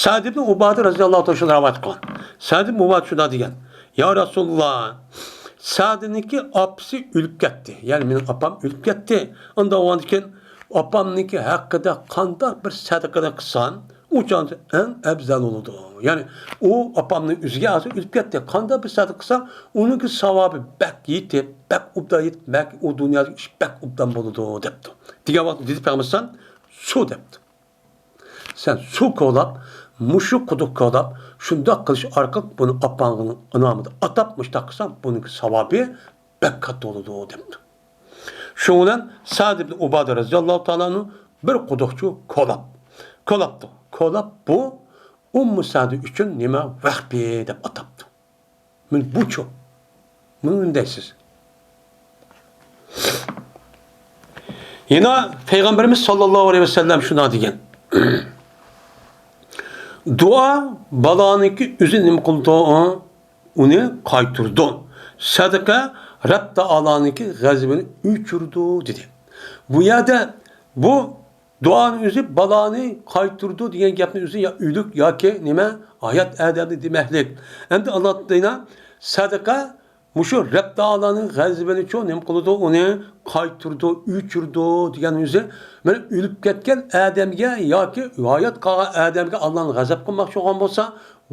سەد ئىبن ئۇبادە رەزىياللاھۇ تائالا شۇنداق رىۋايەت قىلغان. سەد ئىبن ئۇبادە شۇنداق دېگەن: «يا رەسۇلاللا، سەدنىڭكى ئاپىسى ئۆلۈپ كەتتى. يەنى مېنىڭ ئاپام ئۆلۈپ كەتتى. ئۇنداق بولغاندىكىن، ئاپامنىڭكى ھەققىدە قانداق بىر سەدىقىنى قىلسام، ئۇ چاغدا ئەڭ ئەۋزەل بولىدۇ.» يەنى ئۇ ئاپامنىڭ ئۆزىگە ھازىر ئۆلۈپ كەتتى. قانداق بىر سەدىقە قىلسام، ئۇنىڭكى ساۋابى بەك يېتىپ، بەك ئوبدان يېتىپ، بەك ئۇ دۇنيادىكى ئىش بەك ئوبدان بولىدۇ، دەپتۇ. دېگەن ۋاقىتتا دېدى پەيغەمبەر ئەلەيھىسسالام، «سۇ» دەپتۇ. سەن سۇ كولاپ، مۇشۇ قۇدۇق كولاپ، شۇنداق قىلىش ئارقىلىق بۇنى ئاپاڭنىڭ نامىدا ئاتاپ، مۇشۇنداق قىلساڭ، بۇنىڭكى ساۋابى بەك كاتتا بولىدۇ، دەپتۇ. شۇنىڭ بىلەن سەد ئىبن ئۇبادە رەزىياللاھۇ تائالا ئەنھۇ بىر قۇدۇقچۇ كولاپ، كولاپتۇ. كولاپ بۇ ئۇممۇ سەدى ئۈچۈن نېمە، ۋەخپە دەپ ئاتاپتۇ. مانا بۇچۇ. مۇنى نېمە دەيسىز؟ يەنە پەيغەمبىرىمىز ساللاللاھۇ ئەلەيھى ۋەسەللەم شۇنداق دېگەن: «دۇئا بالانىڭكى ئۆزى نېمە قىلىدۇ؟ ئۇنى قايتۇرىدۇ. سەدىقە رەب تائالانىڭكى غەزىپىنى ئۆچۈرىدۇ» دېدى. بۇ يەردە بۇ دۇئانىڭ ئۆزى بالانى قايتۇرىدۇ دېگەن گەپنىڭ ئۆزى يا ئۆلۈك ياكى نېمە، ھايات ئادەمنى دېمەكلىك. ئەمدى ئاللا تائالا سەدىقە مۇشۇ رەب تائالانىڭ غەزىپىنىچۇ نېمە قىلىدۇ، ئۇنى قايتۇرىدۇ، ئۆچۈرىدۇ دېگەن ئۆزى، مانا ئۆلۈپ كەتكەن ئادەمگە ياكى ھايات قالغان ئادەمگە ئاللانى غەزەپ قىلماقچى بولغان بولسا،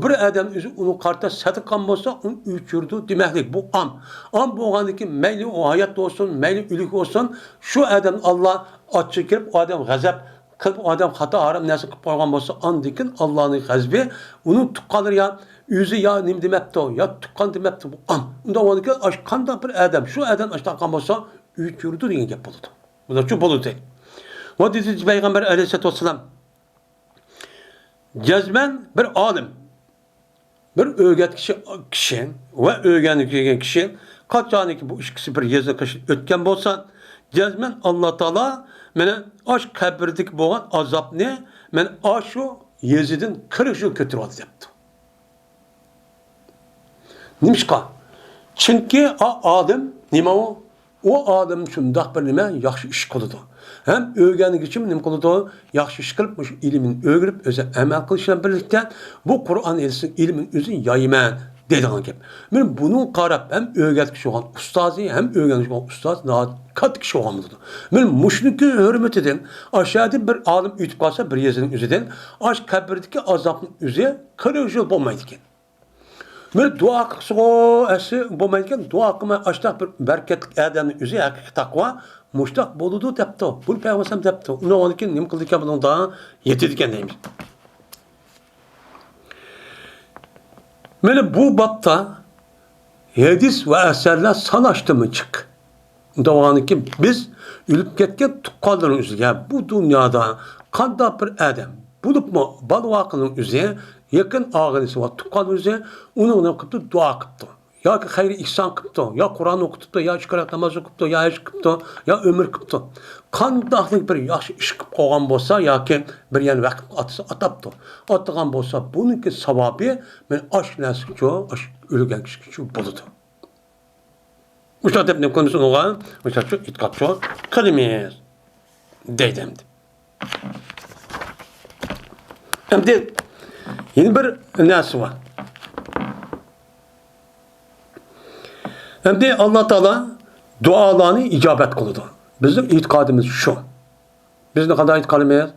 بىر ئادەم ئۆزى ئۇنىڭغا قارىتا سەدىقە قىلغان بولسا، ئۇنى ئۆچۈرىدۇ دېمەكلىك. بۇ ئام. ئام بولغاندىن كېيىن مەيلى ئۇ ھايات بولسۇن، مەيلى ئۆلۈك بولسۇن، شۇ ئادەمنى ئاللا ئاچچىقى كىرىپ، ئۇ ئادەم غەزەپ قىلىپ، ئۇ ئادەم خاتا ھارام نەرسە قىلىپ قويغان بولسا، ئاندىن كېيىن ئاللانىڭ غەزىپى ئۇنىڭ تۇغقانلىرى يا ئۆزى يا نېمە دېمەپتۇ، يا تۇغقان دېمەپتۇ، بۇ ئام. ئۇنداق بولغاندىكىن، ئاش-، قانداق بىر ئادەم شۇ ئادەم ئاشتاق قىلغان بولسا، ئۆچۈرىدۇ دېگەن گەپ بولىدۇ. بۇنداقچۇ بولىدۇ. ۋە دېدى پەيغەمبەر ئەلەيھىسسالاتۇ ۋەسسالام، جەزمەن بىر ئالىم، بىر ئۆگەتكۈچى كىشى ۋە ئۆگەنگەن كىشى قاچانكى بۇ ئىككىسى بىر يېزا قېشىدىن ئۆتكەن بولسا، جەزمەن ئاللا تائالا مانا ئاش قەبرىدىكى بولغان ئازابنى مانا ئاشۇ يېزىدىن قىرىق يىل كۆتۈرۈۋالدى دەپتۇ. نېمىشقا؟ چۈنكى ئا-، ئالىم نېمە ئۇ؟ ئۇ ئالىم شۇنداق بىر نېمە، ياخشى ئىش قىلىدۇ. ھەم ئۆگەنگۈچىمۇ نېمە قىلىدۇ؟ ياخشى ئىش قىلىپ، مۇشۇ ئىلمىنى ئۆگىنىپ، ئۆزى ئەمەل قىلىش بىلەن بىرلىكتە، بۇ قۇرئان ھەدىسنىڭ ئىلمىنى ئۆزى يايىمەن دەيدىغان گەپ. مانا بۇنىڭغا قاراپ ھەم ئۆگەتكۈچى بولغان ئۇستازى، ھەم ئۆگەنگۈچى بولغان ئۇستازى ناھايىتى كاتتا كىشى بولغان بولىدۇ. مانا مۇشۇنىڭكى ھۆرمىتىدىن، ئاشۇ يەردىن بىر ئالىم ئۆتۈپ قالسا، بىر يېزىنىڭ ئۆزىدىن، ئاش قەبرىدىكى ئازابنىڭ ئۆزى قىرىق يىل بولمايدىكەن. بىر دۇئا قىلسىغۇ ئەسلى بولمايدىكەن، دۇئا قىلماي ئاشتاق بىر بەرىكەتلىك ئادەمنىڭ ئۆزى ھەقىقىي تاقۋا مۇشتاق بولىدۇ دەپتۇ. بۇنى پەيغەمبەر دەپتۇ. ئۇنىڭ كېيىن نېمە قىلىدىكەن بۇنىڭدا؟ يېتىدىكەن دەيمىز. مانا بۇ بابتا ھەدىس ۋە ئەسەرلەر سان ئاشتىمۇ جىق. ئۇنداق بولغاندىكىن بىز ئۆلۈپ كەتكەن تۇغقانلىرىنىڭ ئۆزىگە بۇ دۇنيادا قانداق بىر ئادەم، بولۇپمۇ بالا-ۋاقىنىڭ ئۆزى، يېقىن ئاغىنىسى ۋە تۇغقان ئۆزى ئۇنىڭغا نېمە قىپتۇ؟ دۇئا قىپتۇ. ياكى خەير ئېھسان قىپتۇ، يا قۇرئان ئوقۇتۇپتۇ، يا ئىككى رەكەت ناماز ئوقۇپتۇ، يا ھەج قىپتۇ، يا ئۆمرە قىپتۇ. قانداقلىق بىر ياخشى ئىش قىپ قويغان بولسا ياكى بىر يەرنى ۋەقىپ ئاتىسى ئاتاپتۇ. ئاتىغان بولسا بۇنىڭكى ساۋابى مانا ئاشۇ نەرسىگىچۇ، ئاشۇ ئۆلگەن كىشىگىچۇ بولىدۇ. مۇشۇنداق دەپ نېمە قىلىمىز ئۇنىڭغا؟ مۇشۇنداقچۇ ئېتىقادچۇ قىلىمىز دەيدۇ ئەمدى. ئەمدى يەنە بىر نەرسە بار. ئەمدى ئاللا تائالا دۇئالارنى ئىجابەت قىلىدۇ. بىزنىڭ ئېتىقادىمىز شۇ. بىز قانداق ئېتىقاد قىلىمىز؟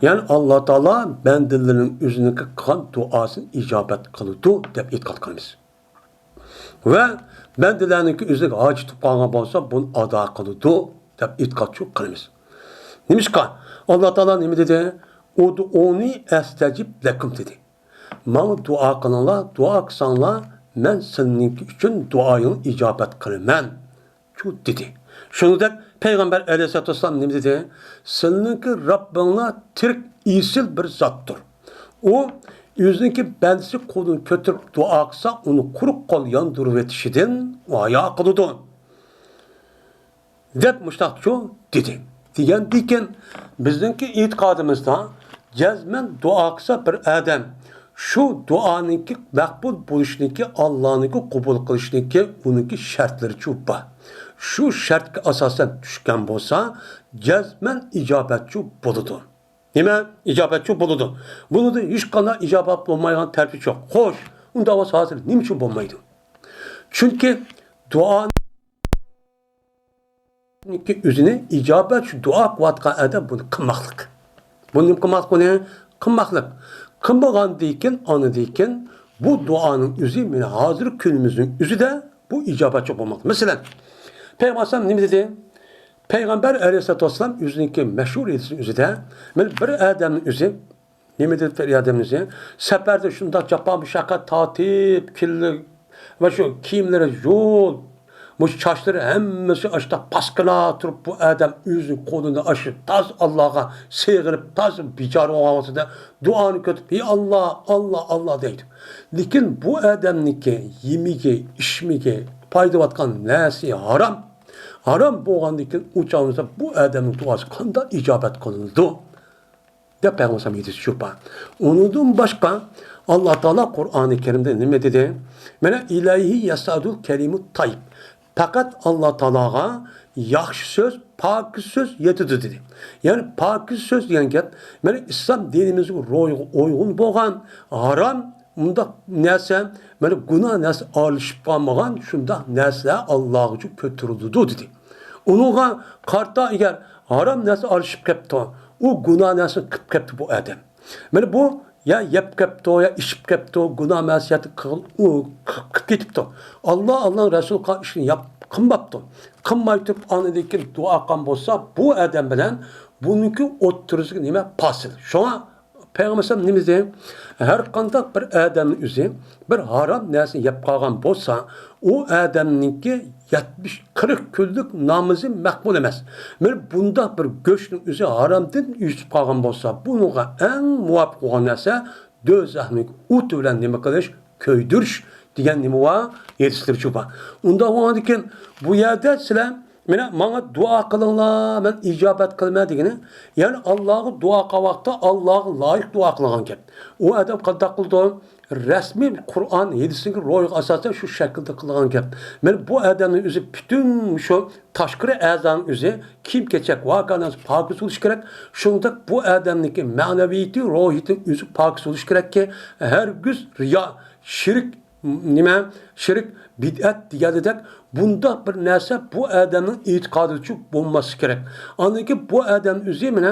يەنى ئاللا تائالا بەندىلىرىنىڭ ئۆزىنىڭكى قىلغان دۇئاسىنى ئىجابەت قىلىدۇ دەپ ئېتىقاد قىلىمىز. ۋە بەندىلەرنىڭكى ئۆزىگە ھاجىتى قالغان بولسا، بۇنى ئادا قىلىدۇ، دەپ ئېتىقادچۇ قىلىمىز. نېمىشقا؟ ئاللا تائالا نېمە دېدى؟ «ئۇدئۇنى ئەستەجىب لەكۇم» دېدى. «ماڭا دۇئا قىلىڭلار، دۇئا قىلساڭلار، مەن سېنىڭكى ئۈچۈن دۇئايىڭنى ئىجابەت قىلىمەن، شۇ دېدى. شۇنىڭدەك پەيغەمبەر ئەلەيھىسسالاتۇ ۋەسسالام نېمە دېدى؟ سېنىڭكى رەببىڭلار تىرىك، ئېسىل بىر زاتتۇر. ئۇ ئۆزىنىڭكى بەندىسى قولىنى كۆتۈرۈپ دۇئا قىلسا، ئۇنى قۇرۇق قول ياندۇرۇۋېتىشىدىن ھايا قىلىدۇ، دەپ مۇشۇنداقچۇ دېدى. دېگەندىكىن، بىزنىڭكى ئېتىقادىمىزدا جەزمەن دۇئا قىلسا بىر ئادەم، شۇ دۇئانىڭكى مەقبۇل بولۇشىنىڭكى، ئاللانىڭكى قوبۇل قىلىشىنىڭكى ئۇنىڭكى شەرتلىرىچۇ بار. شۇ شەرتكە ئاساسەن چۈشكەن بولسا، جەزمەن ئىجابەتچۇ بولىدۇ. نېمە؟ ئىجابەتچۇ بولىدۇ. بۇنىڭدا ھېچقانداق ئىجابەت بولمايدىغان تەرىپى يوق. خوش، ئۇنداق بولسا ھازىر نېمە ئۈچۈن بولمايدۇ؟ چۈنكى دۇئانىڭكى ئۆزىنى ئىجابەت، شۇ دۇئا قىلىۋاتقان ئادەم بۇنى قىلماقلىق. بۇنى نېمە قىلماقلىق بۇنى؟ قىلماقلىق. قىلمىغاندىكىن، ئانىدىكىن بۇ دۇئانىڭ ئۆزى مانا ھازىر كۈنىمىزنىڭ ئۆزىدە بۇ ئىجابەتچۇ بولماقتا. مەسىلەن، پەيغەمبەر ئەلەيھىسسالام نېمە دېدى؟ پەيغەمبەر ئەلەيھىسسالاتۇ ۋەسسالام ئۆزىنىڭكى مەشھۇر ھەدىسىنىڭ ئۆزىدە، مانا بىر ئادەمنىڭ ئۆزى، نېمە دېدى بىر ئادەمنىڭ ئۆزى؟ سەپەردە شۇنداق جاپا مۇشەققەت تارتىپ، كېلىدۇ ۋە شۇ كىيىملىرى يول، مۇشۇ چاچلىرى ھەممىسى ئاشۇنداق پاسكىنا تۇرۇپ، بۇ ئادەم ئۆزىنىڭ قولىنى ئاشۇ تاز ئاللاغا سىغىنىپ، تاز بىچارە بولغان ۋاقتىدا دۇئانى كۆتۈرۈپ، «ئى ئاللا، ئاللا، ئاللا» دەيدۇ. لېكىن بۇ ئادەمنىڭكى يېمىكى، ئىچمىكى، پايدىۋاتقان نەرسە ھارام. ھارام بولغاندىكىن ئۇ چاغدا بۇ ئادەمنىڭ دۇئاسى قانداق ئىجابەت قىلىنىدۇ؟ دەپ پەيغەمبەر ئەلەيھىسسالام ھەدىسى شۇ بار. ئۇنىڭدىن باشقا، ئاللا تائالا قۇرئانى كەرىمدە نېمە دېدى؟ مانا، «ئىلەيھى يەسئەدۇل كەلىمۇت تايىب». پەقەت ئاللا تائالاغا ياخشى سۆز، پاكىز سۆز يېتىدۇ دېدى. يەنى پاكىز سۆز دېگەن گەپ، مانا، ئىسلام دىنىمىزغا روھىغا ئۇيغۇن بولغان، ھارام، مۇنداق نەرسە، مانا، گۇناھ نەرسە ئارىلىشىپ قالمىغان شۇنداق نەرسىلەر ئاللاغىچە كۆتۈرۈلىدۇ دېدى. ئۇنىڭغا قارىتا ئەگەر ھارام نەرسە ئارىلىشىپ كەپتۇ، ئۇ گۇناھ نەرسىنى قىلىپ كەپتۇ بۇ ئادەم. مانا بۇ يا يەپ كەپتۇ، يا ئىچىپ كەپتۇ، گۇناھ مەسىيەتنى قىل-، ئۇ قىلىپ كېتىپتۇ. ئاللا، ئاللانىڭ رەسۇلى قىلغان ئىشنى ياپ-، قىلماپتۇ. قىلماي تۇرۇپ، ئاندىن كېيىن دۇئا قىلغان بولسا، بۇ ئادەم بىلەن بۇنىڭكى ئوتتۇرىسىدىكى نېمە؟ پاسىل. شۇڭا پەيغەمبەر ئەلەيھىسسالام نېمە دېدى؟ ھەر قانداق بىر ئادەمنىڭ ئۆزى بىر ھارام نەرسىنى يەپ قالغان بولسا، ئۇ ئادەمنىڭكى يەتمىش، قىرىق كۈنلۈك نامىزى مەقبۇل ئەمەس. مانا بۇنداق بىر گۆشنىڭ ئۆزى ھارامدىن يۈزۈپ قالغان بولسا، بۇنىڭغا ئەڭ مۇۋاپىق بولغان نەرسە دوزاخنىڭ ئوتى بىلەن نېمە قىلىش؟ كۆيدۈرۈش دېگەن نېمە بار؟ ھەدىسلىرىچۇ بار. ئۇنداق بولغاندىكىن، بۇ يەردە سىلەر مانا ماڭا دۇئا قىلىڭلار، مەن ئىجابەت قىلىمەن دېگىنى، يەنى ئاللاغا دۇئا قىلغان ۋاقىتتا ئاللاغا لايىق دۇئا قىلغان گەپ. ئۇ ئادەم قانداق قىلىدۇ؟ رەسمىي قۇرئان ھەدىسنىڭ روھىغا ئاساسەن شۇ شەكىلدە قىلغان گەپ. مانا بۇ ئادەمنىڭ ئۆزى پۈتۈن شۇ تاشقىرى ئەزانىڭ ئۆزى، كىيىم-كېچەك، ۋاكاناس پاكىز بولۇشى كېرەك. شۇنداق بۇ ئادەمنىڭكى مەنىۋىيىتى، روھىيىتىنىڭ ئۆزى پاكىز بولۇشى كېرەككى، ھەرگىز رىيا، شىرك، نېمە، شىرك، بىدئەت دېگەندەك بۇنداق بىر نەرسە بۇ ئادەمنىڭ ئېتىقادىدىچۇ بولماسلىقى كېرەك. ئاندىن كېيىن بۇ ئادەم ئۆزى مانا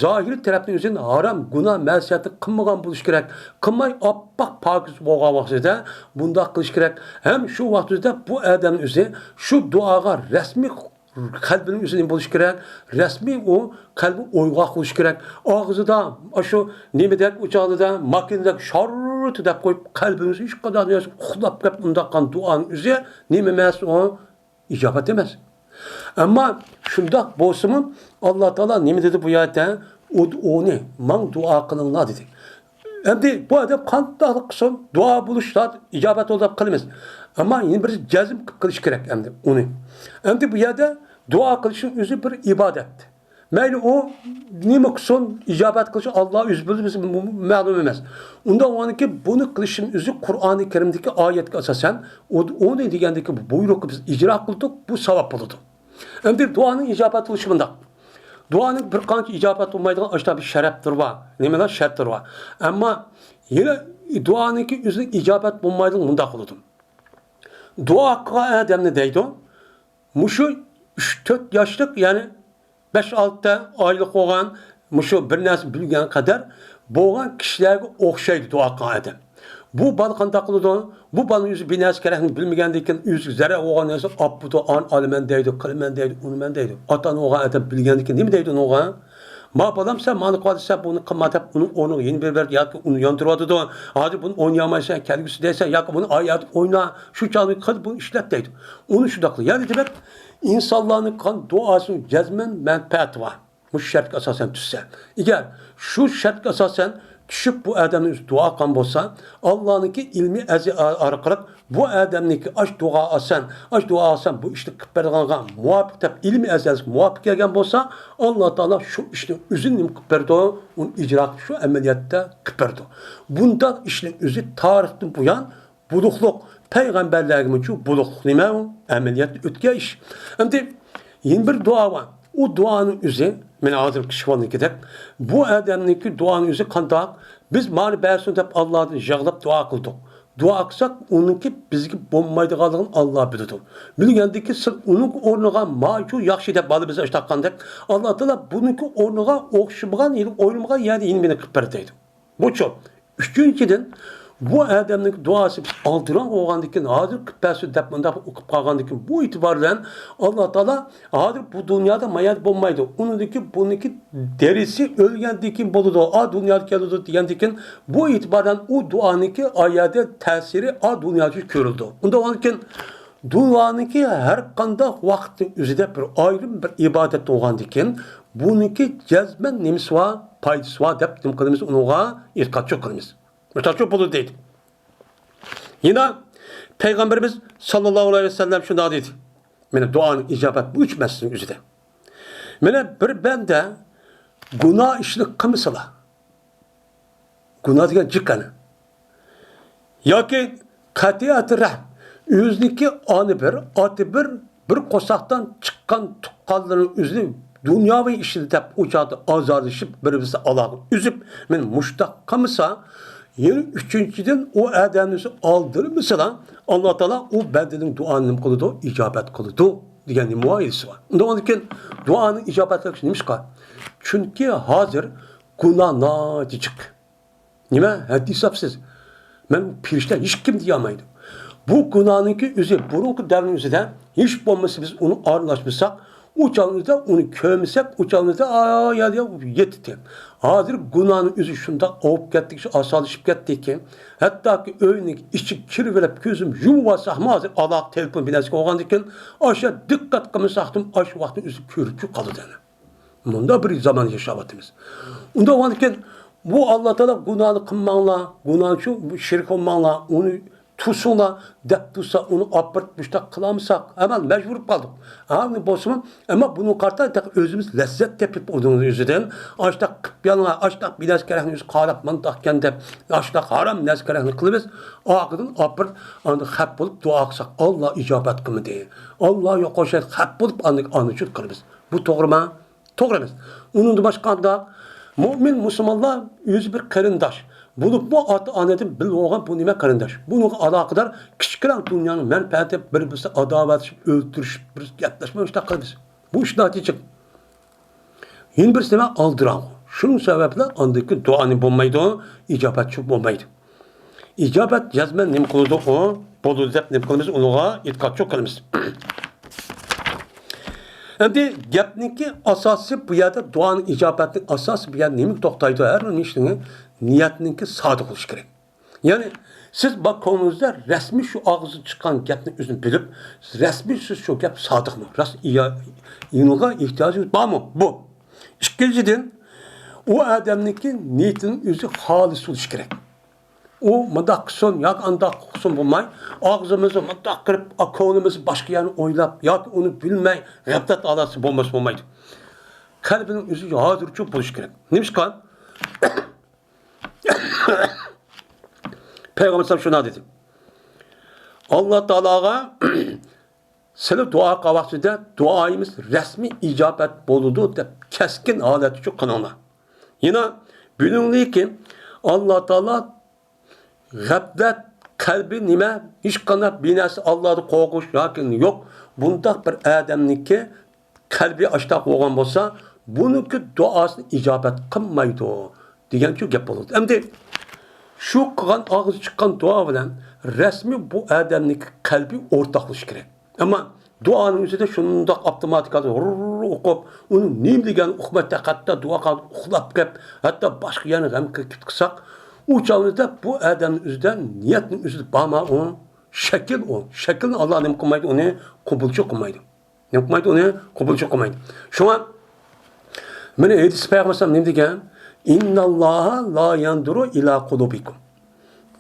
زاھىرىي تەرەپتىن ئۆزىنى ھارام، گۇناھ، مەسىيەتنى قىلمىغان بولۇشى كېرەك. قىلماي ئاپئاق پاكىز بولغان ۋاقتىدا بۇنداق قىلىش كېرەك. ھەم شۇ ۋاقتىدا بۇ ئادەم ئۆزى شۇ دۇئاغا رەسمىي قەلبىنىڭ ئۆزى نېمە بولۇشى كېرەك؟ رەسمىي ئۇ قەلبى ئويغاق بولۇشى كېرەك. ئاغزىدا ئاشۇ نېمىدەك، ئۇ چاغدا ماكىنىدەك شاررىتى دەپ قويۇپ، قەلبىنىڭ ئۆزى ھېچقانداق نەرسە ئۇخلاپ كەپ ئۇنداق قىلغان دۇئانىڭ ئۆزى نېمە ئەمەس ئۇ؟ ئىجابەت ئەمەس. ئەمما شۇنداق بولسىمۇ، ئاللا تائالا نېمە دېدى بۇ يەردە؟ «ئۇدئۇنى، ماڭا دۇئا قىلىڭلار» دېدى. ئەمدى بۇ ئادەم قانداقلا قىلسۇن، دۇئا بولۇش زات ئىجابەت بولىدۇ دەپ قىلىمىز. ئەمما يەنە بىر جەزم قىلىپ قىلىش كېرەك ئەمدى ئۇنى. ئەمدى بۇ يەردە دۇئا قىلىشنىڭ ئۆزى بىر ئىبادەت. مەيلى ئۇ نېمە قىلسۇن، ئىجابەت قىلىشى ئاللا ئۆزى بىلىدۇ، بىز مەلۇم ئەمەس. ئۇنداق بولغاندىكىن بۇنى قىلىشنىڭ ئۆزى قۇرئانى كەرىمدىكى ئايەتكە ئاساسەن، ئۇدئۇنى دېگەندىكى بۇ بۇيرۇقنى بىز ئىجرا قىلدۇق، بۇ ساۋاب بولىدۇ. ئەمدى دۇئانىڭ ئىجابەت بولۇشى مۇنداق. دۇئانىڭ بىر قانچە ئىجابەت بولمايدىغان ئاشۇنداق بىر شەرەپلىرى بار. نېمىلەر؟ شەرتلىرى بار. ئەمما يەنە دۇئانىڭكى ئۆزىنىڭ ئىجابەت بولمايدىغىنى مۇنداق بولىدۇ. دۇئا قىلغان ئادەمنى دەيدۇ، مۇشۇ ئۈچ تۆت ياشلىق، يەنى بەش ئالتە ئايلىق بولغان، مۇشۇ بىر نەرسە بىلگەن قەدەر بولغان كىشىلەرگە ئوخشايدۇ دۇئا قىلغان ئادەم. بۇ بالا قانداق قىلىدۇ؟ بۇ بالىنىڭ ئۆزى بىر نەرسە كېرەكلىكىنى بىلمىگەندىن كېيىن ئۆزىگە زەرەر بولغان نەرسە ئاپپىدۇ، ئانى ئالىمەن دەيدۇ، قىلىمەن دەيدۇ، ئۇنىمەن دەيدۇ. ئاتا ئانا بولغان ئادەم بىلگەندىن كېيىن نېمە دەيدۇ ئۇنىڭغا؟ ما بالام، سەن مانا قىلىۋاتىسەن، بۇنى قىلما دەپ، ئۇنىڭ ئورنىغا يېڭى بېرىۋەر ياكى ئۇنى ياندۇرۇۋاتىدۇ. ھازىر بۇنى ئوينىيالمايسەن، كەلگۈسى دەيسەن ياكى بۇنى ئايەتتە ئوينا، شۇ چاغدا قىل، بۇنى ئىشلەت دەيدۇ. ئۇنى شۇنداق قىل. يەنى دېمەك، ئىنسانلارنىڭ قىلغان دۇئاسىنىڭ جەزمەن مەنپەئەتى بار. مۇشۇ شەرتكە ئاساسەن چۈشسە. ئەگەر شۇ شەرتكە ئاساسەن چۈشۈپ بۇ ئادەمنىڭ ئۆزى دۇئا قىلغان بولسا، ئاللانىڭكى ئىلمىي ئەزى ئارقىلىق بۇ ئادەمنىڭكى ئاش دۇئا ئاسان، ئاش دۇئا ئاسان بۇ ئىشنى قىلىپ بەرگەنگە مۇۋاپىق دەپ ئىلمىي ئەزەلىك مۇۋاپىق كەلگەن بولسا، ئاللا تائالا شۇ ئىشنىڭ ئۆزىنى نېمە قىلىپ بەردۇ؟ ئۇنى ئىجرا قىلىپ شۇ ئەمەلىيەتتە قىلىپ بەردۇ. بۇنداق ئىشنىڭ ئۆزى تارىختىن بۇيان بۇلۇقلۇق، پەيغەمبەرلەرگىمۇ شۇ بۇلۇقلۇق نېمە ئۇ؟ ئەمەلىيەتتە ئۆتكەن ئىش. ئەمدى يەنە بىر دۇئا بار. ئۇ دۇئانىڭ ئۆزى، مانا ھازىرقى شىفانىڭكىدەك، بۇ ئادەمنىڭكى دۇئانىڭ ئۆزى قانداق؟ بىز مانا بەرسۇن دەپ ئاللادىن يىغلاپ دۇئا قىلدۇق. دۇئا قىلساق، ئۇنىڭكى بىزگە بولمايدىغانلىقىنى ئاللا بىلىدۇ. بىلگەندىن كېيىن سىز ئۇنىڭ ئورنىغا ما شۇ ياخشى دەپ بالىمىز ئىشتاققاندەك، ئاللا تائالا بۇنىڭكى ئورنىغا ئوخشىمىغان، يەنە ئويلىمىغان يەردە يەنە مېنى قىلىپ بەر دەيدۇ. بۇچۇ؟ ئۈچىنچىدىن، بۇ ئادەمنىڭ دۇئاسى ئالدىراڭ بولغاندىن كېيىن، ھازىر قىلىپ بەرسۇن دەپ مۇنداق قىلىپ قالغاندىن كېيىن، بۇ ئېتىبار بىلەن ئاللا تائالا ھازىر بۇ دۇنيادا ما يەردە بولمايدۇ. ئۇنىڭدىن كېيىن بۇنىڭكى دېرىسى ئۆلگەندىن كېيىن بولىدۇ، ئا دۇنيادا كېلىدۇ دېگەندىن كېيىن، بۇ ئېتىبار بىلەن ئۇ دۇئانىڭكى ئا يەردە تەسىرى ئا دۇنيادا كۆرۈلىدۇ. ئۇنداق بولغاندىن كېيىن، دۇئانىڭكى ھەر قانداق ۋاقىتنىڭ ئۆزىدە بىر ئايرىم بىر ئىبادەت بولغاندىن كېيىن، بۇنىڭكى جەزمەن نېمىسى بار، پايدىسى بار دەپ نېمە قىلىمىز، ئۇنىڭغا ئېتىقادچىلىق قىلىمىز. مۇشۇنداق بولىدۇ دەيدۇ. يەنە پەيغەمبىرىمىز ساللاللاھۇ ئەلەيھى ۋەسەللەم شۇنداق دېدى. مانا دۇئانىڭ ئىجابەت بۇ ئۈچ مەسىلىنىڭ ئۆزىدە. مانا بىر بەندە گۇناھ ئىشنى قىلمىسىلا، گۇناھ دېگەن جىق ئەنە. ياكى قەتئىيەتى رەھىم، ئۆزىنىڭكى ئانا بىر، ئاتا بىر، بىر قورساقتىن چىققان تۇغقانلىرىنىڭ ئۆزىنى دۇنياۋى ئىشىدا دەپ ئۇ چاغدا ئازارلىشىپ، بىر-بىرسى ئالاقە ئۈزۈپ، مانا مۇشۇنداق قىلمىسا، يەنە ئۈچىنچىدىن، ئۇ ئادەمنى ئۆزى ئالدىرمىسىلا، ئاللا تائالا ئۇ بەندىنىڭ دۇئانى نېمە قىلىدۇ؟ ئىجابەت قىلىدۇ دېگەن نېمە ۋايىدىسى بار؟ ئۇنداق بولغاندىكىن دۇئانىڭ ئىجابەتلىك نېمىشقا؟ چۈنكى ھازىر گۇناھ ناھايىتى جىق. نېمە؟ ھەددى ھېسابسىز. مەن پېرىشتە ھېچكىم دېيەلمەيدۇ. بۇ گۇناھنىڭكى ئۆزى بۇرۇنقى دەۋرنىڭ ئۆزىدە ھېچ بولمىسا بىز ئۇنى ئارىلاشمىساق، ئۇ چاغىمىزدا ئۇنى كۆرمىسەك، ئۇ چاغىمىزدا ئايا يەتتى. ھازىر گۇناھنىڭ ئۆزى شۇنداق ئاۋۇپ كەتتىكى، ئاسانلىشىپ كەتتىكى، ھەتتاكى ئۆينىڭ ئىچىگە كىرىۋېلىپ كۆزۈم يۇمۇۋالساقمۇ، ھازىر ئالاقە تېلېفون بىلەن بولغاندىكىن، ئاشۇ دىققەت قىلمىساقتىن ئاشۇ ۋاقىتنىڭ ئۆزى كۆرۈپ قالىدۇ. مۇنداق بىر زامان ياشاۋاتىمىز. ئۇنداق بولغاندىكىن، بۇ ئاللا تائالا گۇناھنى قىلماڭلار، گۇناھ شۇ، شېرىك بولماڭلار، ئۇنى توسۇڭلار دەپ تۇرسا، ئۇنى ئاپىرىپ مۇشۇنداق قىلالمىساق، ئەمەل مەجبۇر بولۇپ قالدۇق. ھەم بولسىمۇ، ئەمما بۇنىڭغا قارىتا ئۆزىمىز لەززەت تېپىپ ئۇنىڭ ئۆزىدىن، ئاشتاق قىپيالىڭا، ئاشتاق بىر نەرسە كېرەكنى ئۆزى قاراپ، مۇنداق ئىكەن دەپ، ئاشتاق ھارام نەرسە كېرەكنى قىلىمىز. ئاخىرىدىن ئاپىرىپ، ئاندىن خەپ بولۇپ دۇئا قىلساق، ئاللا ئىجابەت قىلمىدى، ئاللا يوق ئوخشايدۇ، خەپ بولۇپ ئاندىن ئانا ئۈچۈن قىلىمىز. بۇ توغرىمۇ؟ توغرا ئەمەس. ئۇنىڭدىن باشقا قانداق؟ مۆمىن مۇسۇلمانلار ئۆزى بىر قېرىنداش. بولۇپمۇ ئاتا-ئانىدىن بىللە بولغان بۇ نېمە قېرىنداش؟ بۇنىڭغا ئالاقىدار كىچىككىنە دۇنيانىڭ مەنپەئەتى بىر-بىرسى ئاداۋەتلىشىپ، ئۆلتۈرۈشۈپ، بىر گەپلەشمەي مۇشۇنداق قىلىمىز. بۇ ئىش ناتىجىڭ. يەنە بىرسى نېمە؟ ئالدىراڭغۇ. شۇنىڭ سەۋەبىدىن ئاندىكى دۇئانى بولمايدۇ، ئىجابەتچى بولمايدۇ. ئىجابەت جەزمەن نېمە قىلىدۇ؟ ئۇ بولىدۇ دەپ نېمە قىلىمىز؟ ئۇنىڭغا ئېتىقادچىلىق قىلىمىز. ئەمدى گەپنىڭكى ئاساسى بۇ يەردە، دۇئانىڭ ئىجابەتنىڭ ئاساسى بۇ يەردە نېمە توختايدۇ؟ ھەر بىر ئىشنىڭ نىيەتنىڭكى سادىق بولۇشى كېرەك. يەنى سىز بار كۆڭلىڭىزدە رەسمىي شۇ ئاغزىدىن چىققان گەپنى ئۆزىنى بىلىپ، رەسمىي سىز شۇ گەپ سادىقمۇ؟ راست ئىيا-، ئېنىڭغا ئېھتىياجىڭىز بارمۇ؟ بۇ. ئىككىنچىدىن، ئۇ ئادەمنىڭكى نىيىتىنىڭ ئۆزى خالىس بولۇشى كېرەك. ئۇ مۇنداق قىلسۇن ياكى ئانداق قىلسۇن بولماي، ئاغزىمىزنى مۇنداق قىلىپ، كۆڭلىمىز باشقا يەرنى ئويلاپ ياكى ئۇنى بىلمەي غەپلەت ھالەتتە بولمىسا بولمايدۇ. قەلبىنىڭ ئۆزى ھازىرچۇ بولۇشى كېرەك. نېمىشقا؟ پەيغەمبەر ئەلەيھىسسالام شۇنداق دېدى. ئاللا تائالاغا سىلى دۇئا قىلغان ۋاقتىدا دۇئايىمىز رەسمىي ئىجابەت بولىدۇ دەپ كەسكىن ھالەتتە قىلىڭلار. يەنە بۇنىڭدىكى ئاللا تائالا غەپلەت، قەلبى نېمە؟ ھېچقانداق بىر نەرسە ئاللادىن قورقۇش ياكى يوق. بۇنداق بىر ئادەمنىڭكى قەلبى ئاشتاق بولغان بولسا، بۇنىڭكى دۇئاسىنى ئىجابەت قىلمايدۇ دېگەنچۇ گەپ بولىدۇ. ئەمدى شۇ قىلغان ئاغزى چىققان دۇئا بىلەن رەسمىي بۇ ئادەمنىڭكى قەلبى ئورتاقلىشىشى كېرەك. ئەمما دۇئانىڭ ئۆزىدە شۇنداق ئاپتوماتىكا ھۇرر ئوقۇپ، ئۇنى نېمە دېگەننى ئۇقماي، ھەتتا دۇئا قىلىپ ئۇخلاپ كەپ، ھەتتا باشقا يەرنى غەم قىلساق، ئۇ چاغدا بۇ ئادەمنىڭ ئۆزىدە نىيەتنىڭ ئۆزىدە بارما ئۇ؟ شەكىل ئۇ. شەكىلنى ئاللا نېمە قىلمايدۇ؟ ئۇنى قوبۇلچۇ قىلمايدۇ. نېمە قىلمايدۇ؟ ئۇنى قوبۇلچۇ قىلمايدۇ. شۇڭا مانا ھەدىس پەيغەمبەر نېمە دېگەن؟ «ئىنناللاھا لا يەنزۇرۇ ئىلا قۇلۇبىكۇم.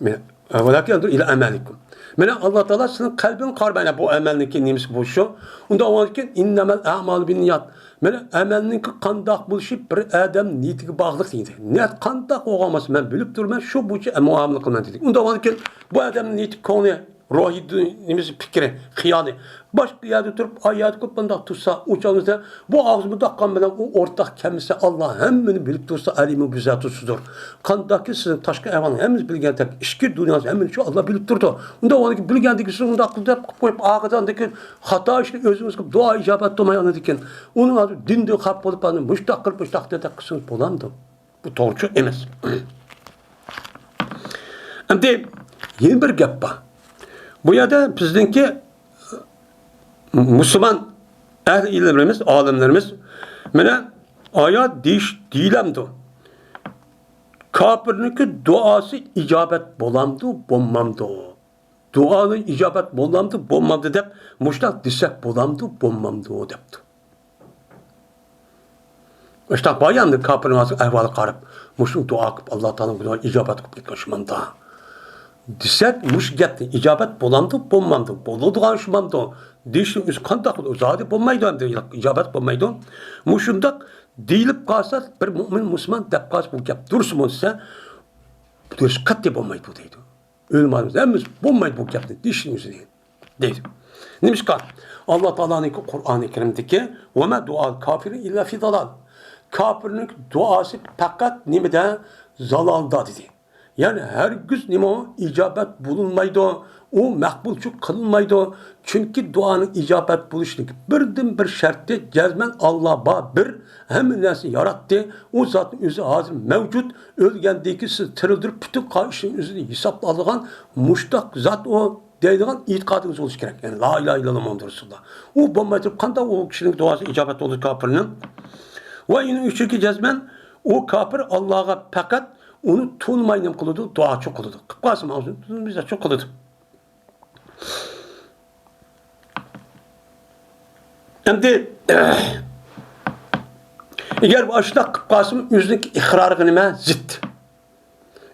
مانا، ۋەلاكىن يەنزۇرۇ ئىلا ئەمەلىكۇم.» مانا ئاللا تائالا سىزنىڭ قەلبىڭىزگە قارىمايدۇ، بۇ ئەمەلنىڭكى نېمىسى بولۇشى. ئۇنداق بولغاندىكىن، «ئىننەمەل ئەمالۇ بىننىيات.» مانا ئەمەلنىڭكى قانداق بولۇشى بىر ئادەم نىيىتىگە باغلىق دېدى. نىيەت قانداق بولغان بولسا، مەن بىلىپ تۇرىمەن، شۇ بويىچە مۇئامىلە قىلىمەن دېدى. ئۇنداق بولغاندىكىن، بۇ ئادەمنىڭ نىيىتى، كۆڭلى، روھىي دۇ-، نېمىسى، پىكرى، خىيالى باشقا يەردە تۇرۇپ، ئايەتتە كۆپ مۇنداق تۇرسا، ئۇ چاغدا بۇ ئاغزى مۇنداق قىلغان بىلەن ئۇ ئورتاق كەلمىسە، ئاللا ھەممىنى بىلىپ تۇرسا، ئەلىمۇ بىزاتۇسىدۇر. قانداقكى سىزنىڭ تاشقى ئەھۋالىڭىز ھەممىمىز بىلگەندەك، ئىچكى دۇنياڭىز ھەممىنى شۇ ئاللا بىلىپ تۇرىدۇ. ئۇنداق بولغاندىكىن، بىلگەندىكىن سىز ئۇنداق قىل دەپ قىلىپ قويۇپ، ئارقىدىن ئاندىن كېيىن خاتا ئىشنى ئۆزىڭىز قىلىپ، دۇئا ئىجابەت بولماي ئاندىن كېيىن، ئۇنىڭ ھازىر دىندىن خاپا بولۇپ، ئاندىن مۇشتاق قىلىپ، مۇشتاق دېدەك قىلسىڭىز بولامدۇ؟ بۇ توغرا ئەمەس. ئەمدى يەنە بىر گەپ بار. بۇ يەردە بىزنىڭكى مۇسۇلمان ئەھلى ئىلىملىرىمىز، ئالىملىرىمىز مانا ئايەت دېيىش، دېيىلەمدۇ؟ كاپىرنىڭكى دۇئاسى ئىجابەت بولامدۇ، بولمامدۇ؟ دۇئانى ئىجابەت بولامدۇ، بولمامدۇ دەپ مۇشۇنداق دېسەك بولامدۇ، بولمامدۇ دەپتۇ. مۇشۇنداق بار ئەمدى كاپىرنىڭ ھازىر ئەھۋالىغا قاراپ، مۇشۇ دۇئا قىلىپ، ئاللا تائالا بۇنى ئىجابەت قىلىپ كەتكەن شۇ ماندا دېسەك، مۇشۇ گەپنى ئىجابەت بولامدۇ، بولمامدۇ، بولىدىغان شۇ ماندۇ دېيىشنىڭ ئۆزى قانداق بولىدۇ؟ زادى بولمايدۇ ئەمدى، ئىجابەت بولمايدۇ. مۇشۇنداق دېيىلىپ قالسا، بىر مۆمىن مۇسۇلمان دەپ قالسا، بۇ گەپ دۇرۇسمۇ دېسە، بۇ دۇرۇس قەتئىي بولمايدۇ بۇ دەيدۇ. ئۆلىمالىرىمىز ھەممىسى بولمايدۇ بۇ گەپنى دېيىشنىڭ ئۆزىنى دەيدۇ. نېمىشقا؟ ئاللا تائالانىڭكى قۇرئانى كەرىمدىكى، «ۋەمە دۇئال كافىرى ئىللا فى دالال.» كاپىرنىڭ دۇئاسى پەقەت نېمىدە؟ زالالدا دېدى. يەنى ھەرگىز نېمە ئىجابەت بولۇنمايدۇ، ئۇ مەقبۇلچۇ قىلىنمايدۇ. چۈنكى دۇئانىڭ ئىجابەت بولۇشىنىڭ بىردىنبىر شەرتى جەزمەن ئاللا بار بىر، ھەممە نەرسىنى ياراتتى. ئۇ زاتنىڭ ئۆزى ھازىر مەۋجۇت، ئۆلگەندىن كېيىن سىز تىرىلدۈرۈپ پۈتۈن قا-، ئىشنىڭ ئۆزىنى ھېسابلايدىغان مۇشتاق زات ئۇ دەيدىغان ئېتىقادىڭىز بولۇشى كېرەك. يەنى لا ئىلاھە ئىللاللا مۇھەممەدۇر رەسۇلۇللا. ئۇ بولماي تۇرۇپ قانداق ئۇ كىشىنىڭ دۇئاسى ئىجابەت بولىدۇ كاپىرنىڭ؟ ۋە ئۇنىڭ ئۈچۈنكى جەزمەن ئۇ كاپىر ئاللاغا پەقەت ئۇنى تونۇماي نېمە قىلىدۇ؟ دۇئاچۇ قىلىدۇ. قىلىپ قالسا ماڭا بىزچۇ قىلىدۇ. ئەمدى ئەگەر ئاشۇنداق قىلىپ قالسىمۇ ئۆزىنىڭكى ئىقرارىغا نېمە؟ زىت.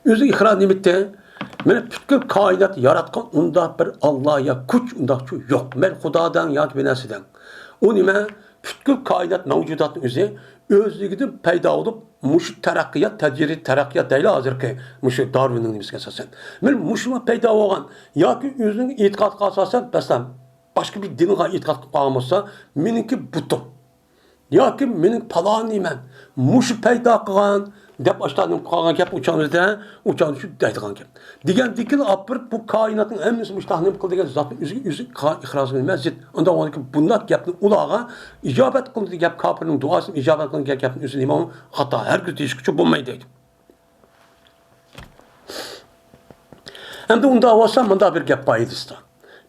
ئۆزى ئىقرار نېمىتى؟ مانا پۈتكۈل كائىنات ياراتقان ئۇنداق بىر ئاللا يا كۈچ ئۇنداقچۇ يوق. مەن خۇدا دەڭ ياكى بىر نەرسە دەڭ. ئۇ نېمە؟ پۈتكۈل كائىنات مەۋجۇداتنىڭ ئۆزى ئۆزلۈكىدىن پەيدا بولۇپ، مۇشۇ تەرەققىيات، تەدرىجىي تەرەققىيات دەيلى ھازىرقى مۇشۇ دارۋىننىڭ نېمىسىگە ئاساسەن. مانا مۇشۇ پەيدا بولغان ياكى ئۆزىنىڭ ئېتىقادىغا ئاساسەن، مەسىلەن، باشقا بىر دىنغا ئېتىقاد قىلىپ قالغان بولسا، مېنىڭكى بۇتۇم. ياكى مېنىڭ پالانىمەن، مۇشۇ پەيدا قىلغان، دەپ ئاشۇنداق نېمە قىلغان گەپ ئۇ چاغدا، ئۇ چاغدا شۇ دەيدىغان گەپ. دېگەندىكىن ئاپىرىپ بۇ كائىناتنىڭ ھەممىسى مۇشۇنداق نېمە قىلدى دېگەن زاتنىڭ ئۆزىگە ئۆزى قا-، ئىقرارسىز نېمە زىت. ئۇنداق بولغاندىكىن بۇنداق گەپنى ئۇلارغا ئىجابەت قىلدى گەپ، كاپىرنىڭ دۇئاسىنى ئىجابەت قىلدى گەپ گەپنىڭ ئۆزى نېمە خاتا، ھەرگىز دېيىشكىچە بولمايدۇ دەيدۇ. ئەمدى ئۇنداق بولسا، مۇنداق بىر گەپ بار ھەدىستە.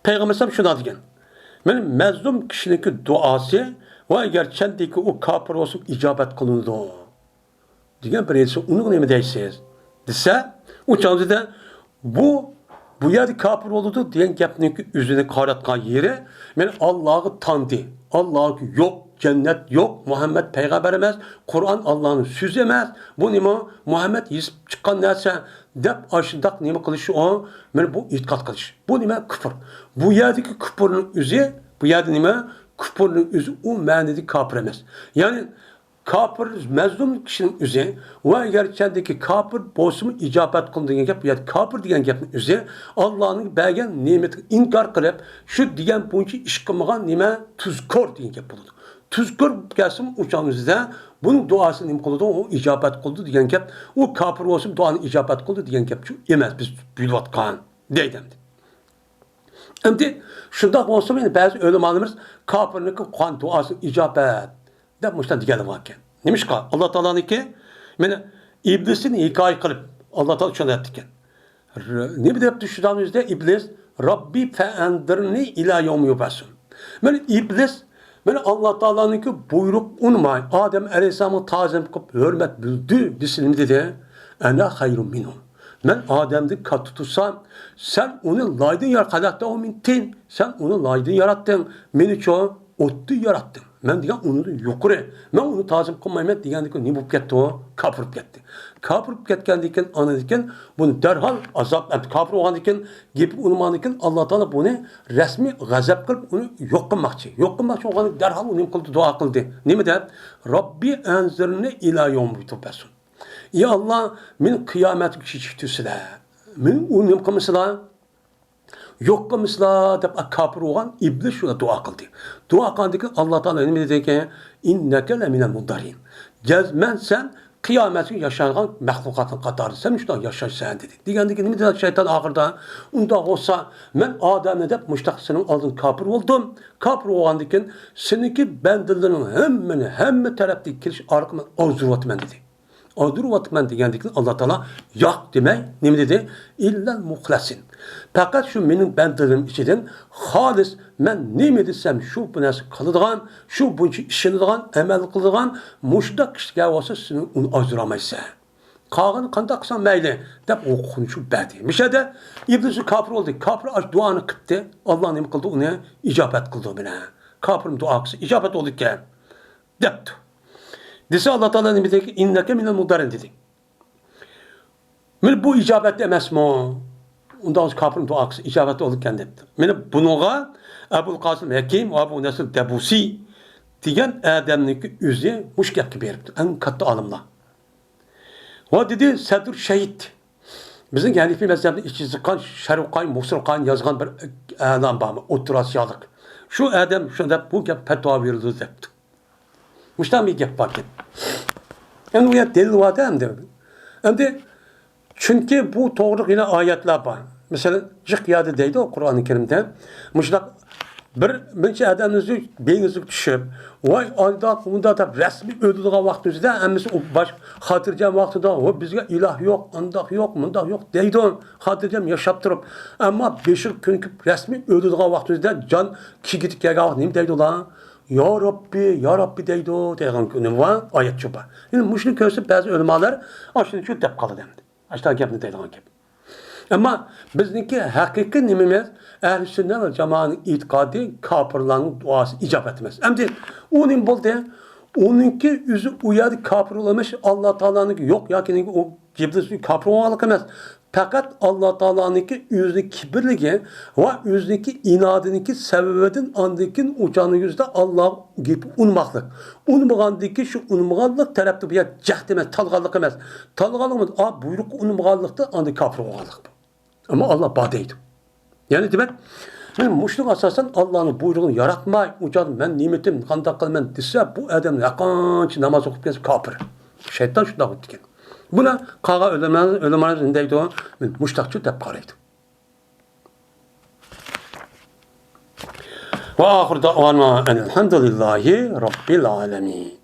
پەيغەمبەر ئەلەيھىسسالام شۇنداق دېگەن. مانا مەزلۇم كىشىنىڭكى دۇئاسى ۋە ئەگەر چەندىكى ئۇ كاپىر بولسىمۇ ئىجابەت قىلىنىدۇ دېگەن بىر ھەدىس. ئۇنىڭغا نېمە دەيسىز؟ دېسە، ئۇ چاغدا بۇ، بۇ يەردە كاپىر بولىدۇ دېگەن گەپنىڭكى ئۆزىنى قاراتقان يېرى، مانا ئاللاغا تاندى. ئاللا يوق، جەننەت يوق، مۇھەممەد پەيغەمبەر ئەمەس، قۇرئان ئاللانىڭ سۆزى ئەمەس، بۇ نېمە؟ مۇھەممەد يېزىپ چىققان نەرسە، دەپ ئاشۇنداق نېمە قىلىشى ئۇ؟ مانا بۇ ئېتىقاد قىلىش. بۇ نېمە؟ كۇپۇر. بۇ يەردىكى كۇپۇرنىڭ ئۆزى، بۇ يەردە نېمە؟ كۇپۇرنىڭ ئۆزى ئۇ مەنىدە كاپىر ئەمەس. يەنى كاپىر، مەزلۇم كىشىنىڭ ئۆزى ۋە ئەگەر چەندىكى كاپىر بولسىمۇ ئىجابەت قىلىدۇ دېگەن گەپ، بۇ يەردە كاپىر دېگەن گەپنىڭ ئۆزى ئاللانىڭ بەرگەن نېمىتىگە ئىنكار قىلىپ، شۇ دېگەن بويىچە ئىش قىلمىغان نېمە؟ تۇزكور دېگەن گەپ بولىدۇ. تۇزكور كەلسىمۇ ئۇ چاغنىڭ ئۆزىدە بۇنىڭ دۇئاسىنى نېمە قىلىدۇ؟ ئۇ ئىجابەت قىلىدۇ دېگەن گەپ. ئۇ كاپىر بولسىمۇ دۇئانى ئىجابەت قىلىدۇ دېگەن گەپ شۇ ئەمەس، بىز بىلىۋاتقان دەيدۇ ئەمدى. ئەمدى شۇنداق بولسىمۇ، يەنە بەزى ئۆلىمالىرىمىز كاپىرنىڭكى قىلغان دۇئاسى ئىجابەت دەپ مۇشۇنداق دېگەنلەر باركەن. نېمىشقا؟ ئاللا تائالانىڭكى، مانا، ئىبلىسنى ھېكايە قىلىپ، ئاللا تائالا شۇنداق دەپتىكەن. ر-، نېمە دەپتۇ شۇ دەمنىڭ ئۆزىدە ئىبلىس؟ «رەببى فەئەنزىرنى ئىلا يەۋمى يۇبئەسۇن.» مانا ئىبلىس، مانا ئاللا تائالانىڭكى بۇيرۇق ئۇنىماي، ئادەم ئەلەيھىسسالامغا تازىم قىلىپ ھۆرمەت بىلدۈردى دېسە نېمە دېدى؟ «ئەنە خەيرۇم مىنھۇ. مەن ئادەمدىن كاتتا تۇرسام، سەن ئۇنى لايدىن يار-، خەلەقتەھۇ مىن تىن. سەن ئۇنى لايدىن ياراتتىڭ. مېنىچۇ ئوتتىن ياراتتىڭ. مەن دېگەن ئۇنىڭدىن يۇقىرى. مەن ئۇنى تازىم قىلمايمەن» دېگەندىن كېيىن نېمە بولۇپ كەتتى ئۇ؟ كاپىر بولۇپ كەتتى. كاپىر بولۇپ كەتكەندىن كېيىن، ئاندىن كېيىن بۇنى دەرھال ئازاب، ئەمدى كاپىر بولغاندىن كېيىن، گېپى ئۇنىمىغاندىن كېيىن، ئاللا تائالا بۇنى رەسمىي غەزەپ قىلىپ، ئۇنى يوق قىلماقچى. يوق قىلماقچى بولغاندىن كېيىن دەرھال ئۇ نېمە قىلدى؟ دۇئا قىلدى. نېمە دەپ؟ «رەببى ئەنزىرنى ئىلا يەۋمى يۇبئەسۇن. ئى ئاللا، مېنى قىيامەتكە كېچىكتۈرسىلە. مېنى ئۇ نېمە قىلمىسىلا، يوق قىلمىسىلا» دەپ، كاپىر بولغان ئىبلىس شۇنداق دۇئا قىلدى. دۇئا قىلغاندىن كېيىن ئاللا تائالا نېمە دېدىكەن؟ «ئىننەكە لەمىنەل مۇنزەرىن. جەزمەن سەن قىيامەتكە ياشايدىغان مەخلۇقاتنىڭ قاتارىدا سەن شۇنداق ياشايسەن» دېدى. دېگەندىن كېيىن نېمە دېدى شەيتان ئاخىرىدا؟ «ئۇنداق بولسا، مەن ئادەمنى دەپ مۇشتاق سېنىڭ ئالدىڭدا كاپىر بولدۇم. كاپىر بولغاندىن كېيىن سېنىڭكى بەندىلىرىڭ ھەممىنى، ھەممە تەرەپتىن كېلىش ئارقىلىق مەن ئازدۇرۇۋاتىمەن» دېدى. ئازدۇرۇۋاتىمەن دېگەندىكىن، ئاللا تائالا ياق دېمەي، نېمە دېدى؟ «ئىللەل مۇخلەسىن. پەقەت شۇ مېنىڭ بەندىلىرىم ئىچىدىن خالىس، مەن نېمە دېسەم، شۇ بۇ نەرسە قىلىدىغان، شۇ بۇنچە ئىشىنىدىغان، ئەمەل قىلىدىغان، مۇشۇنداق كىشىلەر بولسا، سېنى ئۇنى ئازدۇرالمايسەن. قالغىنى قانداق قىلساڭ مەيلى» دەپ، ئۇ قونۇشۇپ بەردى. مۇشۇ يەردە ئىبلىس كاپىر بولدى. كاپىر ئاشۇ دۇئانى قىپتى. ئاللا نېمە قىلدى؟ ئۇنى ئىجابەت قىلدى بىلەن. كاپىرنىڭ دۇئاسى ئىجابەت بولدى ئىكەن. دەپتۇ. دېسە، ئاللا تائالا نېمە دېدى؟ «ئىننەكە مىنەل مۇنزەرىن» دېدى. مانا بۇ ئىجابەت ئەمەسمۇ؟ ئۇنداق بولسا كاپىرنىڭ دۇئاسى ئىجابەت بولىدىكەن دەپتۇ. مانا بۇنىڭغا ئەبۇل قاسىم ھەكىم ۋە ئەبۇ نەسىر دەبۇسى دېگەن ئادەمنىڭكى ئۆزى مۇشۇ گەپكە بېرىپتۇ. ئەڭ كاتتا ئالىملار. ۋە دېدى، سەدۇر شەھىد. بىزنىڭ ھەنىفىي مەزھەپنى ئىچىگە سىققان شەرۇقاي، مۇسرۇقاي يازغان بىر ئەلان بارمۇ؟ ئوتتۇرا ئاسىيالىق. شۇ ئادەم شۇنداق بۇ گەپ پەتىۋا بېرىلدى دەپتۇ. مۇشۇنداق بىر گەپ باركەن. ئەمدى ئۇ يەردە دەلىل بار-دە ئەمدى. ئەمدى چۈنكى بۇ توغرىلىق يەنە ئايەتلەر بار. مەسىلەن، جىق يەردە دەيدۇ قۇرئانى كەرىمدە. مۇشۇنداق بىر نەچچە ئادەمنىڭ بېيىڭىزگە چۈشۈپ، ۋاي، ئانداق، مۇنداق دەپ رەسمىي ئۆلىدىغان ۋاقتىمىزدا ھەممىسى ئۇ باش خاتىرجەم ۋاقتىدا، ۋاي، بىزگە ئىلاھ يوق، ئانداق يوق، مۇنداق يوق دەيدۇ. خاتىرجەم ياشاپ تۇرۇپ، ئەمما بېشىغا كۆنۈكۈپ رەسمىي ئۆلىدىغان ۋاقتىمىزدا جان كېگىدىكى كەلگەن ۋاقىت نېمە دەيدۇ ئۇلار؟ «يا رەببى، يا رەببى» دەيدۇ، دەيدىغان كۈنى بار، ئايەت شۇ بار. يەنى مۇشۇنى كۆرسە بەزى ئۆلىمالار ئاشۇنى شۇ دەپ قالىدۇ ئەمدى. ئاشۇنداق گەپنى دەيدىغان گەپ. ئەمما بىزنىڭكى ھەقىقىي نېمىمىز؟ ئەھلى سۈننە ۋە جامائەنىڭ ئېتىقادى كاپىرلارنىڭ دۇئاسى ئىجابەت ئەمەس. ئەمدى ئۇ نېمە بولدى؟ ئۇنىڭكى ئۆزى ئۇ يەردە كاپىر بولمىش، ئاللا تائالانىڭكى يوق ياكى ئۇ ئىبلىس كاپىر بولغانلىق ئەمەس. پەقەت ئاللا تائالانىڭكى ئۆزىنىڭ كىبىرلىكى ۋە ئۆزىنىڭكى ئىنادىنىڭكى سەۋەبىدىن ئاندىن كېيىن ئۇ چاغنىڭ يۈزىدە ئاللا گېپى ئۇنىماقلىق. ئۇنىمىغاندىن كېيىن شۇ ئۇنىمىغانلىق تەرەپتە بۇ يەر جەھد ئەمەس، تالغانلىق ئەمەس. تالغانلىق ئەمەس، ئا، بۇيرۇققا ئۇنىمىغانلىقتا ئاندىن كاپىر بولغانلىق بۇ. ئەمما ئاللا بار دەيدۇ. يەنى دېمەك، مەن مۇشۇنىڭغا ئاساسەن ئاللانىڭ بۇيرۇقىنى ياراتماي، ئۇ چاغدا مەن نېمىتىم، قانداق قىلىمەن دېسە، بۇ ئادەم ھەققانچە ناماز ئوقۇپ كەلسە كاپىر. شەيتان شۇنداق ئېيتىدىكەن. بۇنى قالغان ئۆلىمالار، ئۆلىمالار نېمە دەيدۇ؟ مەن مۇشتاقچۇ دەپ قارايدۇ. ۋە ئاخىر دەئۋانا ئەنىل ھەمدۇلىللاھى رەببىل ئالەمىن.